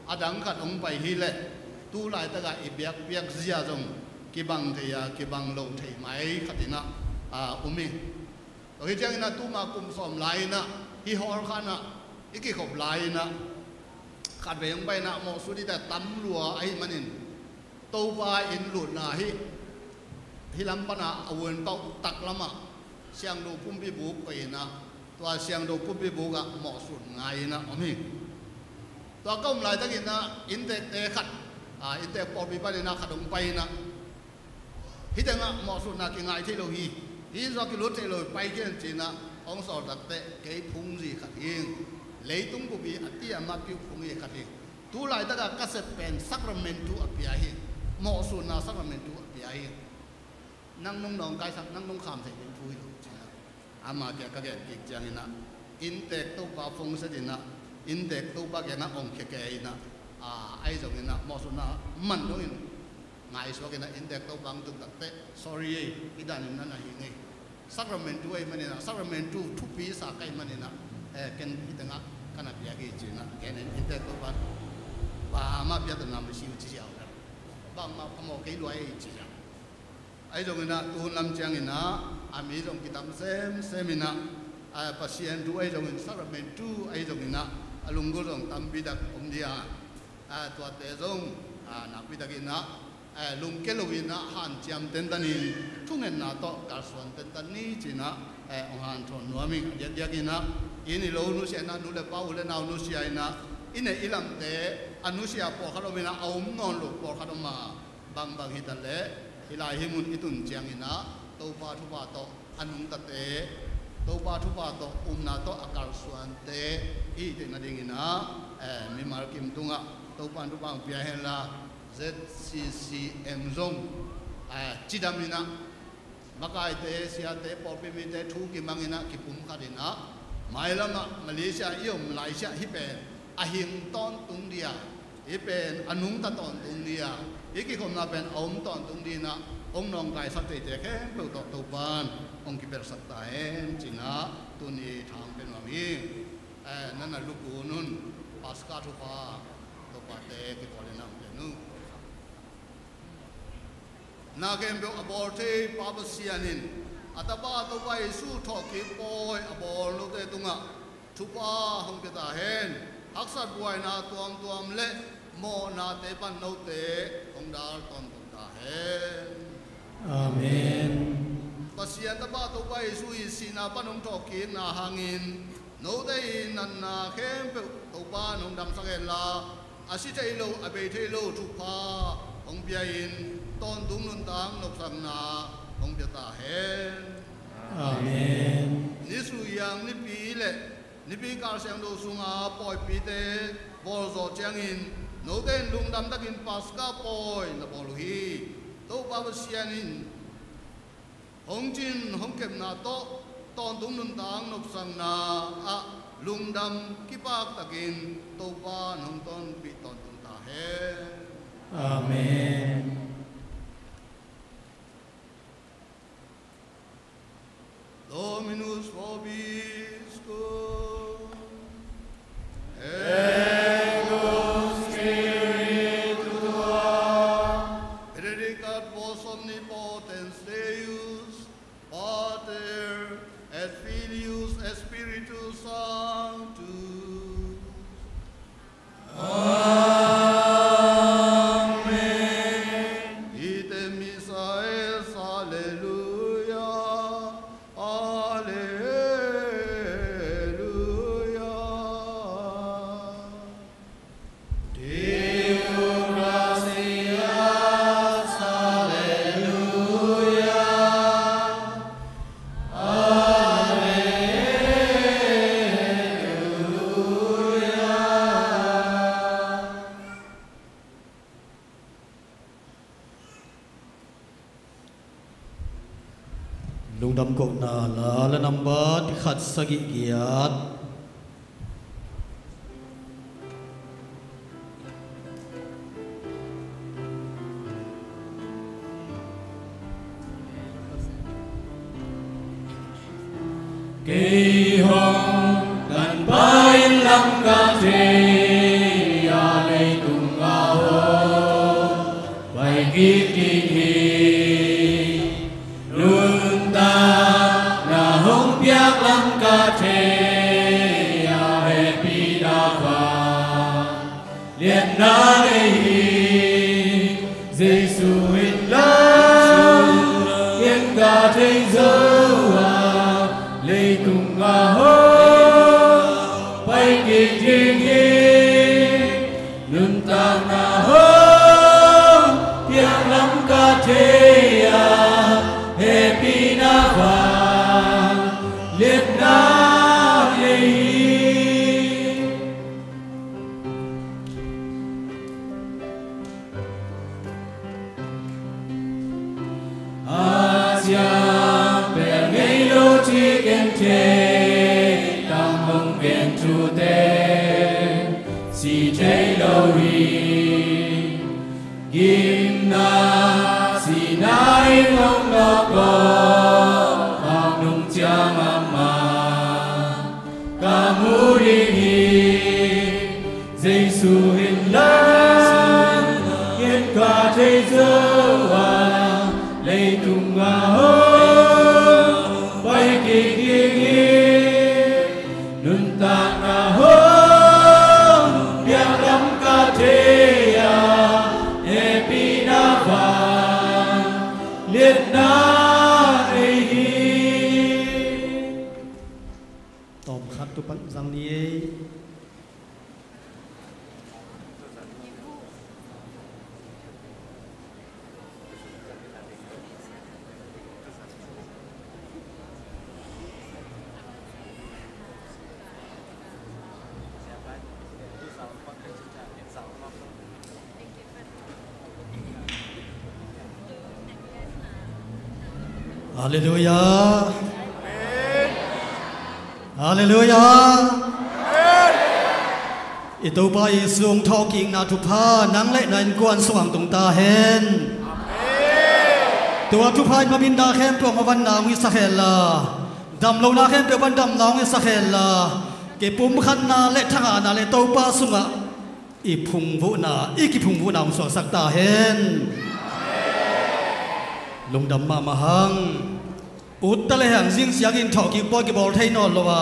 a dang khat hong pai hi leh, tu laitak a i biakpiak zia zong kibang thei a, kibang lo thei mai khat in ah, ah, um hi. Tua hi ciangin ah tuma kum sawm lai-in ah, hih hall khan ah i kikhop lai-in ah, khatvei hong pai in ah mawhsut i ta tam lua ahih manin, Topa inn lutna hih, hih lam pan a, a vuan pau taklam ah Siangtho Pumpi Buk koih in ah, tua Siangtho Pumpi Buk ah mawhsut ngai in ah om hi. Tua ka om laitakin ah innteekte khat, ah, innteek pawlpi panin ah khat hong pai in ah, hih tengah mawhsutna kingai thei lo hi, hih zong kilut thei lo hi, pai kian ci-in ah hong sawl takteh, kei phungzi khat hi ing, leitung bup i a ti a mapki uh phungzi khat hi ing. Tu laitak a ka sep pen sakramentu a pia hi, mawhsutna sakramentu a pia hi. Nang nong nawngkaisak, nang nong kham thei ding thu hi lo ci-in ah, ama kiang ka gen kik ciangin ah, innteek Topa phungset in ah, innteek Topa kiangah hong khia kei in ah, ah, ahi zongin ah mawhsutna man dongin ngaihsuak in ah, innteek Topa hong tun takteh, sorry ei, hih danin na na hi ing ei, sakramentu ahih manin ah, sakramentu thupi sa ka hih manin ah, eh, ken hih tengah ka na piak hi ci-in ah, ken innteek Topa pa mah piak ta nam si uh ci ziau, bangmah phamawh kei lua ei ci ziau. Ahi zongin ah tu hun lam ciangin ah a mi zong kitam semsem in ah, ah, Pasian thu ahi zongin, sakramentu ahi zongin ah a lunggulh zong tampi tak om ding a, ah, tuate zong, ah, nakpi takin ah, eh, lungkia lo in ah hanciam tentan in, thungetna tawh kalsuan tentan ni ci-in ah, eh, hong hanthawn nuam ing. A diakdiakin ah, inn i lo nusia in ah, nu le pa, u le nau nusia in ah, i neih i lamte a nusia pawlkhat om in ah, a om nawn lo pawlkhat om a, bangbang hi ta leh, hih lai hih mun i tun ciangin ah Topa thupha tawh a nungtate, Topa thupha tawh, upna tawh a kalsuante i hih theih nadingin ah, eh, mimal kim tungah Topa in thupha hong pia hen la, Z C C M zong, eh, cidam in ah, makaite, siate, pawlpi mite thu kimang in ah, kipumkhat in ah, mailam ah Malaysia i om laisiah hih pen a hing tawntung ding a, hih pen a nungta tawntung ding a, hih kikhopna pen a om tawntung ding in ah, hong nawngkaisak theite khempeuh tawh Topa in hong kipelsak ta hen ci-in ah, tuni thang pia nuam hi. Eh, na na lukun un, Paska thupha, Topate kipawl in ah hong pia un. Na khempeuh a bawl thei Pa Pasian in a Tapa Topa Jesu thawhkik pawi a bawl note tungah thupha hong pia ta hen. Haksat buaina tuamtuam le mawhnate pan note hong dal tawntung ta hen. Amen. Pasian Tapa Topa Jesu i sihna pan hong thawhkikna hangin note i natna khempeuh Topa in hong damsak hen la, a si thei lo, a bei thei lo thupha hong pia-in, tawntung nuntak nopsakna hong pia ta hen. Amen. Ni suhiang nipi le nipi kal siangtho sunga pawipite bawl zawh ciangin, note in lungdam takin Paska pawi na bawl uh hi. Topa Pasian in hong cin hong kepna tawh tawntung nuntak nopsakna ah lungdam kipak takin Topa in hong tonpih tawntung ta hen. Amen. Dominus vobiscum. Et cum spiritu tuo. Benedicat vos omnipotens Deus, Pater, et Filius, et Spiritus Sanctus. Amen. Lungdam kohna la, la nambat khat sagih giat. Kei hong tanpa in lam ka thei a, leitung a hong pai kik ding hi. Nuntakna hong piak lam ka thei a, hehpihna vang liatna nei hi. Jesu in lam piak ka thei zo a, leitung a hong pai kik ding hi. Nuntakna hong piak lam ka thei a, hehpihna vang liatna nei hi. A ciang pel ngei lo ci ken thei, tang hong gen thute si thei lo hi. Gimna sihna in hong nawk aw, a nung ciang amah ka mu ding hi. Jesu in lam piak ka thei zo a, leitung a hong pai kik ding hi. Nuntakna hong piak lam ka thei a, hehpihna vang liatna nei hi. Tawm khat tu pan zang ni ei. Halleluiah. Halleluiah. I Topa Jesu hong thawhkikna thupha nang le na innkuan sungah hong tung ta hen. Tua thupha in maminna khempeuh a vanna hong hisak hen la, damlohna khempeuh a van damna hong hisak hen la, kipumkhatna le thangahna le Topa sungah i phungvuhna, i kiphungvuhna hong suaksak ta hen. Lungdam mahmah hang. Ut ta le hang zing siangin thawhkik pawi kibawl thei nawn lo a,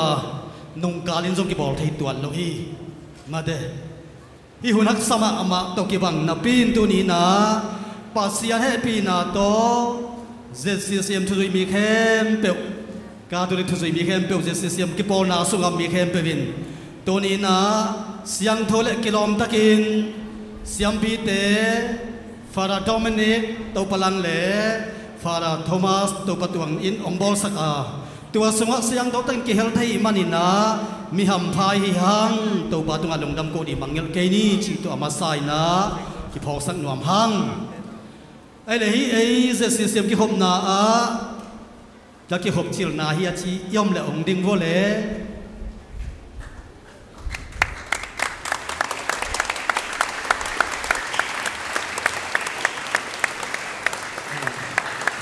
nungkal in zong kibawl thei tuan lo hi. Mate. Hih hun haksa mahmah tawh kibang napi in tuni-in ah Pasian hehpihna tawh Z C C M thuzui mi khempeuh, Catholic thuzui mi khempeuh, Z C C M kipawlna sungah mi khempeuh in tuni-in ah siangtho le kilawmtakin siampite Father Dominic Topa Lang le Father Thomas Topa Tuang in hong bawlsak a, tua sungah siangtho takin kihel thei manin ah mi hampha i hi hang, Topa tungah lungdam ko ding mangngilh kei ni cih tua a masa in ah kiphawksak nuam hang. Ei le hih ei Z C C M kikhopna ah ka kikhop cilna hi a ci i om le ong ding vua le.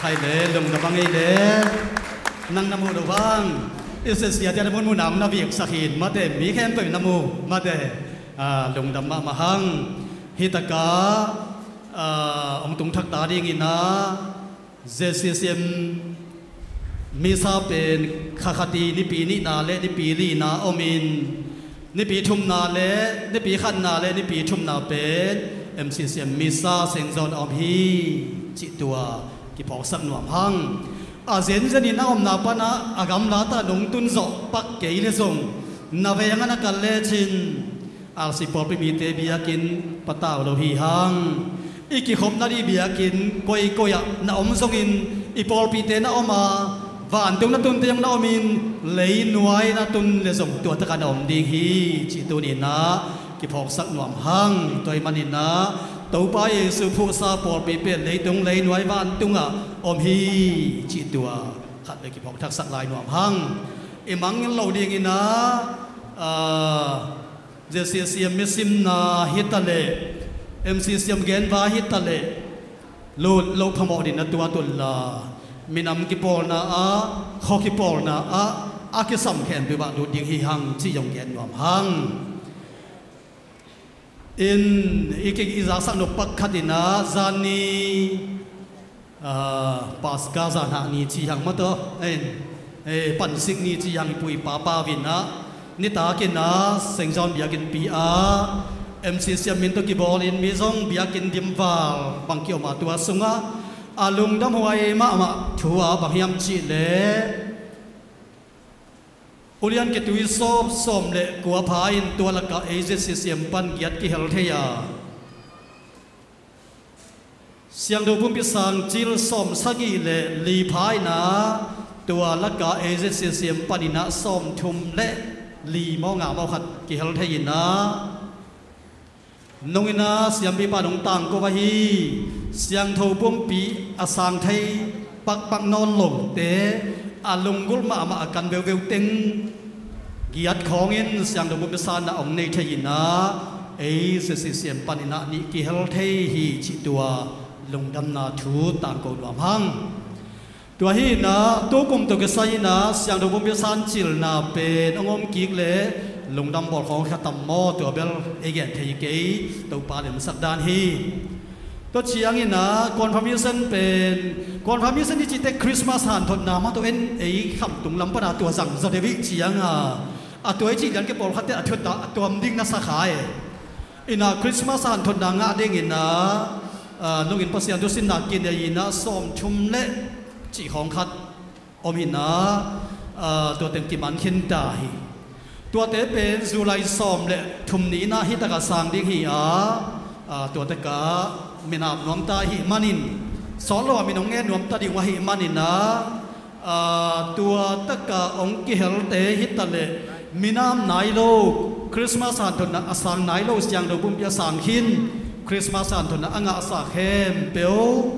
Khai le lungdam a ngei le nang na muh lo vang i sia sia tia na mun mun a om na viiksak hin mate, mi khempeuh na mu mate. Ah, lungdam mahmah hang. Hi taka ah, hong tung thak ta dingin ah Z C C M misa pen kha khat i nipi nihna le nipi lina omin, nipi thumna le nipi khatna le nipi thumna pen M C C M misa Saint John a om hi cih tua kiphawksak nuam hang. A zenzenin a omna panah a gamla tah nong tun zawh pak kei le zong na veng a na kal lecin R C pawlpi mite biakinn patau lo hi hang. I kikhopna dih biakinn koikoi ah na om zongin i pawlpite na om a, vantung na tunte zong na omin, leinuai na tun le zong tua takah na om ding hi cih tuni-in ah kiphawksak nuam hang. Tua ahih manin ah Topa Jesu phuhsa pawlpi pen leitung leinuai vantungah om hi cih tua khat le kiphawk thaksak lai nuam hang. I mangngilh loh dingin ah, ah, ZCCM mi simna hi ta leh, MCCM genva hi ta leh, lut loh phamawh dingin a tuat un la, minam kipawlna ah, khua kipawlna ah, a kisam khempeuh ah lut ding hi hang cih zong gen nuam hang. In i kik i zaksak nop pak khat in ah, zan ni, ah, Paska zan hah ni ci hang maw tawh, eh, eh, pansik ni ci hang i pu i pa pau in ah, nitak in ah Saint John biakinnpi ah MCCM min tawh kibawl in mi zong biakinn dimval bang kiom a, tua sungah a lungdam huai mahmah thu ah bang hiam cih leh, ulian kitui sawm, sawm le kua pha in tua lakah ei ZCCM pan giat kihel thei a, Siangtho Pumpi Sang cil sawm sagih le li pha in ah, tua lakah ei ZCCM pan in ah sawm thum le li maw nga maw khat kihel thei in ah, nung in ah siampipa in hong tangko ahi Siangtho Pumpi a sang thei pakpak nawn lote, a lunggulh mahmah a kan veuveu teng giat khawngin Siangtho Pumpi sanna hong nei thei in ah, ei ZCCM pan in ah nih kihel thei hi cih tua lungdamna thu tangko nuam hang. Tua hi in ah, tu kum tawh kisai in ah Siangtho Pumpi Sang cilna pen hong om kik leh lungdam bawl khawng kha tam maw, tua bel ei gen thei kei, Topa lemsak dan hi. Tua ciangin ah confirmation pen, confirmation i cihte Christmas hanthotna mah tawh en, ei khamtung lam pan a tua zang zaw deuh i ciang a, a tua i cih lian kei pawlkhatte a thuta a tuam ding na sa kha e. In ah Christmas hanthotna ngah dingin ah, ah, nungin Pasian thusinna kinei in ah sawm thum le cih khawng khat om hi in ah, ah, tua teng kiman khin ta hi. Tuate pen July sawm le thum ni in ah hi takah sang ding hi a, ah, tua takah minam nuam ta ahih manin, sawt lo a min hong ngen nuam ta ding uh ahih manin ah, ah, tua takah hong kihelte hi ta leh, minam nai lo, Christmas hanthotna a sang nai lo, Siangtho Pumpi a sang khin, Christmas hanthotna a ngahsa khempeuh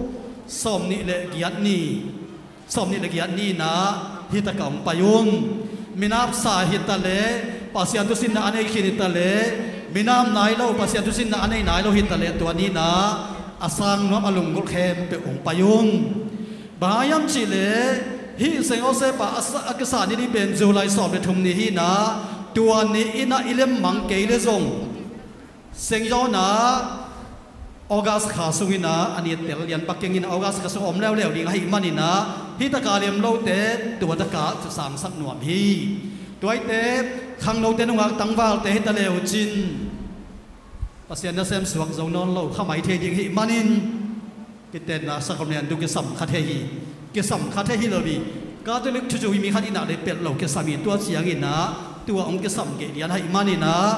sawm nih le giat ni, sawm nih le giat ni in ah hi takah hong pai un. Minam sa hi ta leh, Pasian thusinna a nei khin hi ta leh, minam nai lo, Pasian thusinna a nei nai lo hi ta leh, tua ni in ah a sang nuam a lunggulh khempeuh hong pai un. Bang hang hiam cih leh, hih Saint Joseph a, a sa-, a kisa ni ding pen July sawm le thum ni hi in ah, tua ni in ah i lem mang kei leh zong, Saint John ah August kha sung in ah a ni tel lian pak keng in, August kha sung om leuleu ding ahih manin ah, hi takah lem lote tua takah sangsak nuam hi. Tua hi teh, khangnote nungak tangvalte hi ta leu cin, Pasian nasem suak zo nawn lo, kha mai thei ding ahih manin, kitenna sakrament tawh kisam kha thei hi. Kisam kha thei hi lo hi. Catholic thuzui mi khat in ah leh pelh lo kisam hi, tua ciangin ah tua hong kisam kei lian ahih manin ah,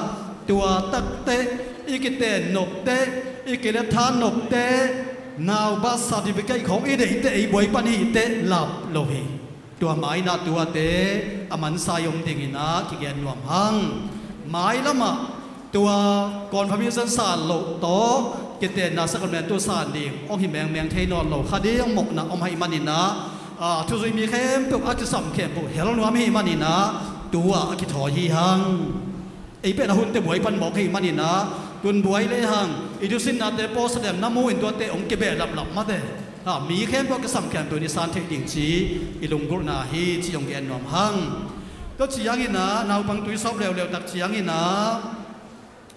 tua takteh, i kiten nopteh, i kilet than nopteh, naubah certificate khawng i deih teh, ei buai pan hi teh lap lo hi. Tua mai in ah tuate a mansa i om dingin ah kigen nuam hang. Mailam ah tua confirmation sa loh tawh kitenna sakrament tawh san ding hong hi mengmeng thei nawn lo kha ding mawhna om ahih manin ah, ah, thuzui mi khempeuh a kisam khempeuh hel nuam ahih manin ah, tu-ah a kithawi hi hang. Ei pen a hunte buai pan mawk ahih manin ah, tun buai lehang i thusinnate post leng na mu in tuate hong kibehlap lap mate. Ha, mi khempeuh a kisam khempeuh in i san theih ding ci i lunggulhna hi ci hong gen nuam hang. Tua ciangin ah, naupang tuisawp leuleu tak ciangin ah,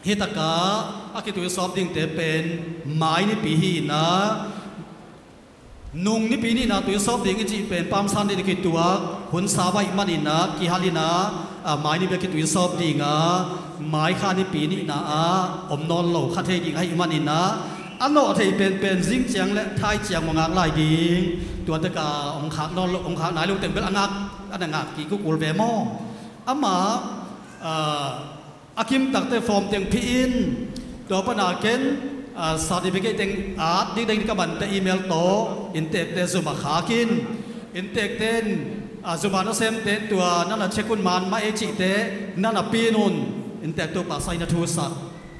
hi takah a kituisawp dingte pen Mai nipi hi in ah, Nung nipi nihna tuisawp ding i cih pen Palm Sunday ni kituak hun sa vai manin ah, kihal in ah, ah, Mai nipi a kituisawp ding a, Mai kha nipi nihna ah om nawn lo kha thei ding ahih manin ah, a nawh thei penpen zing ciang le thai ciang mah ngak lai ding. Tua takah hong khak nawn lo, hong khak nai lo teng bel a ngak, a na ngak kik kul ve maw? Amah, ah, a kim takte form teng phih in, tua pana ken, ah, certificate teng at dikdek in ka mante email tawh inntekte zum ah khak in. Inntekte in, ah, zum a nasemte in tua na na check un man mah ei cihte na na pin un. Inntek tawh pasai na thusak.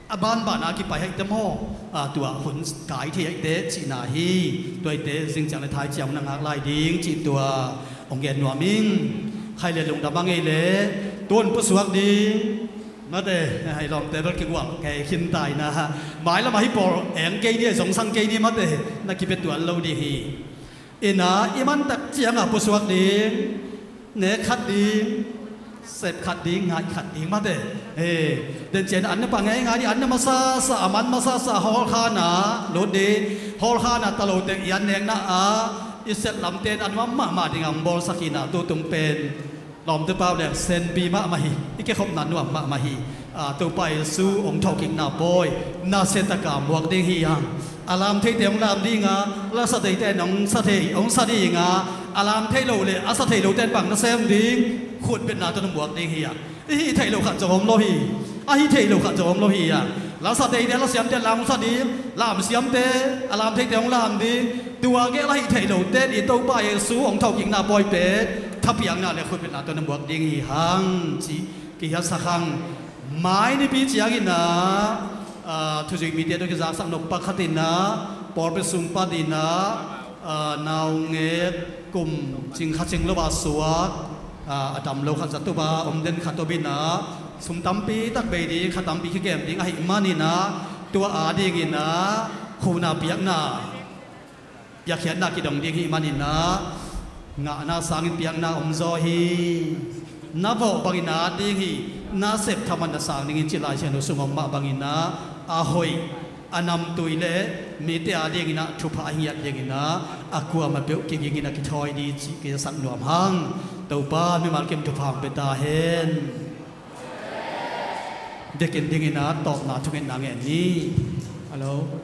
A banban a kipai ahihte maw, ah, tua hun kai thei ahihte cihna hi. Tua ahihte zing ciang le thai ciang na ngak lai ding cih tua Hong gen nuam ing. Khai le lungdam a ngei le tun pusuak ding. Mate, hai lawmte bel kigual kei khin tai na. Mailam ahi pawl eng kei ni, zong sang kei ni mate. Na kipia tuan lo ding hi. Ina i man tak cianga pusuak ding. Nek khat ding. Sep khat ding, ngai khat ding mate. He, den cian an ne pa ngei ngai ding, an ne masasa, a man masasa, hawlkhana lut ding. Hawlkhana talo tek i an nekna a i set lamte in a nuam mahmah ding a hong bawlsak hi na, tutung pen lawmte pau le senpi mahmah hi. I kikhopna nuam mahmah hi. A, Topa Jesu hong thokikna pawi nasia taka muak ding hi hang. A lam theite hong lam ding a, la sa theite hong sa thei, hong sa ding a, a lam thei lo le a sa thei lote in bang na sem ding, khutbetna tawh na muak ding hi a. I hih theih loh khat zong om lo hi. A hih theih loh khat zong om lo hi a. La sa theite, la siamte lam sa ding, lam siamte, a lam theite hong lam ding. Tua gel a hih theih lote in i Topa Jesu hong thokikna pawi pen thapiakna le khutbetna tawh na muak ding hi hang, ci kihiatsak hang. Mai nipi ciangin a, a, thuzui mite tawh kizaksak nop pakhat in a, pawlpi sung pan in a, a, naungek kum cing kha cing lo a suak, a, a dam lo khat zatup a om den khat om in a, sum tampi tak bei ding, kha tampi kikem ding ahih manin a, tua adingin a, khuna piakna, piakkhiatna kidong ding hih manin a, ngahna sangin piakna om zaw hi. Na vawh bangin a at ding hi. Na sep thaman na sang dingin ci Lai Siangtho sung om mah bangin a, a hoih, a namtui le mite adingin a thupha a hi ngiat dingin a, a kuamah peuh kigingin a kithawi ding cih kisak nuam hang. Topa mimal kim thupha hong pia ta hen. Biakinn dingin a tawpna thungetna ngen ni. Hello.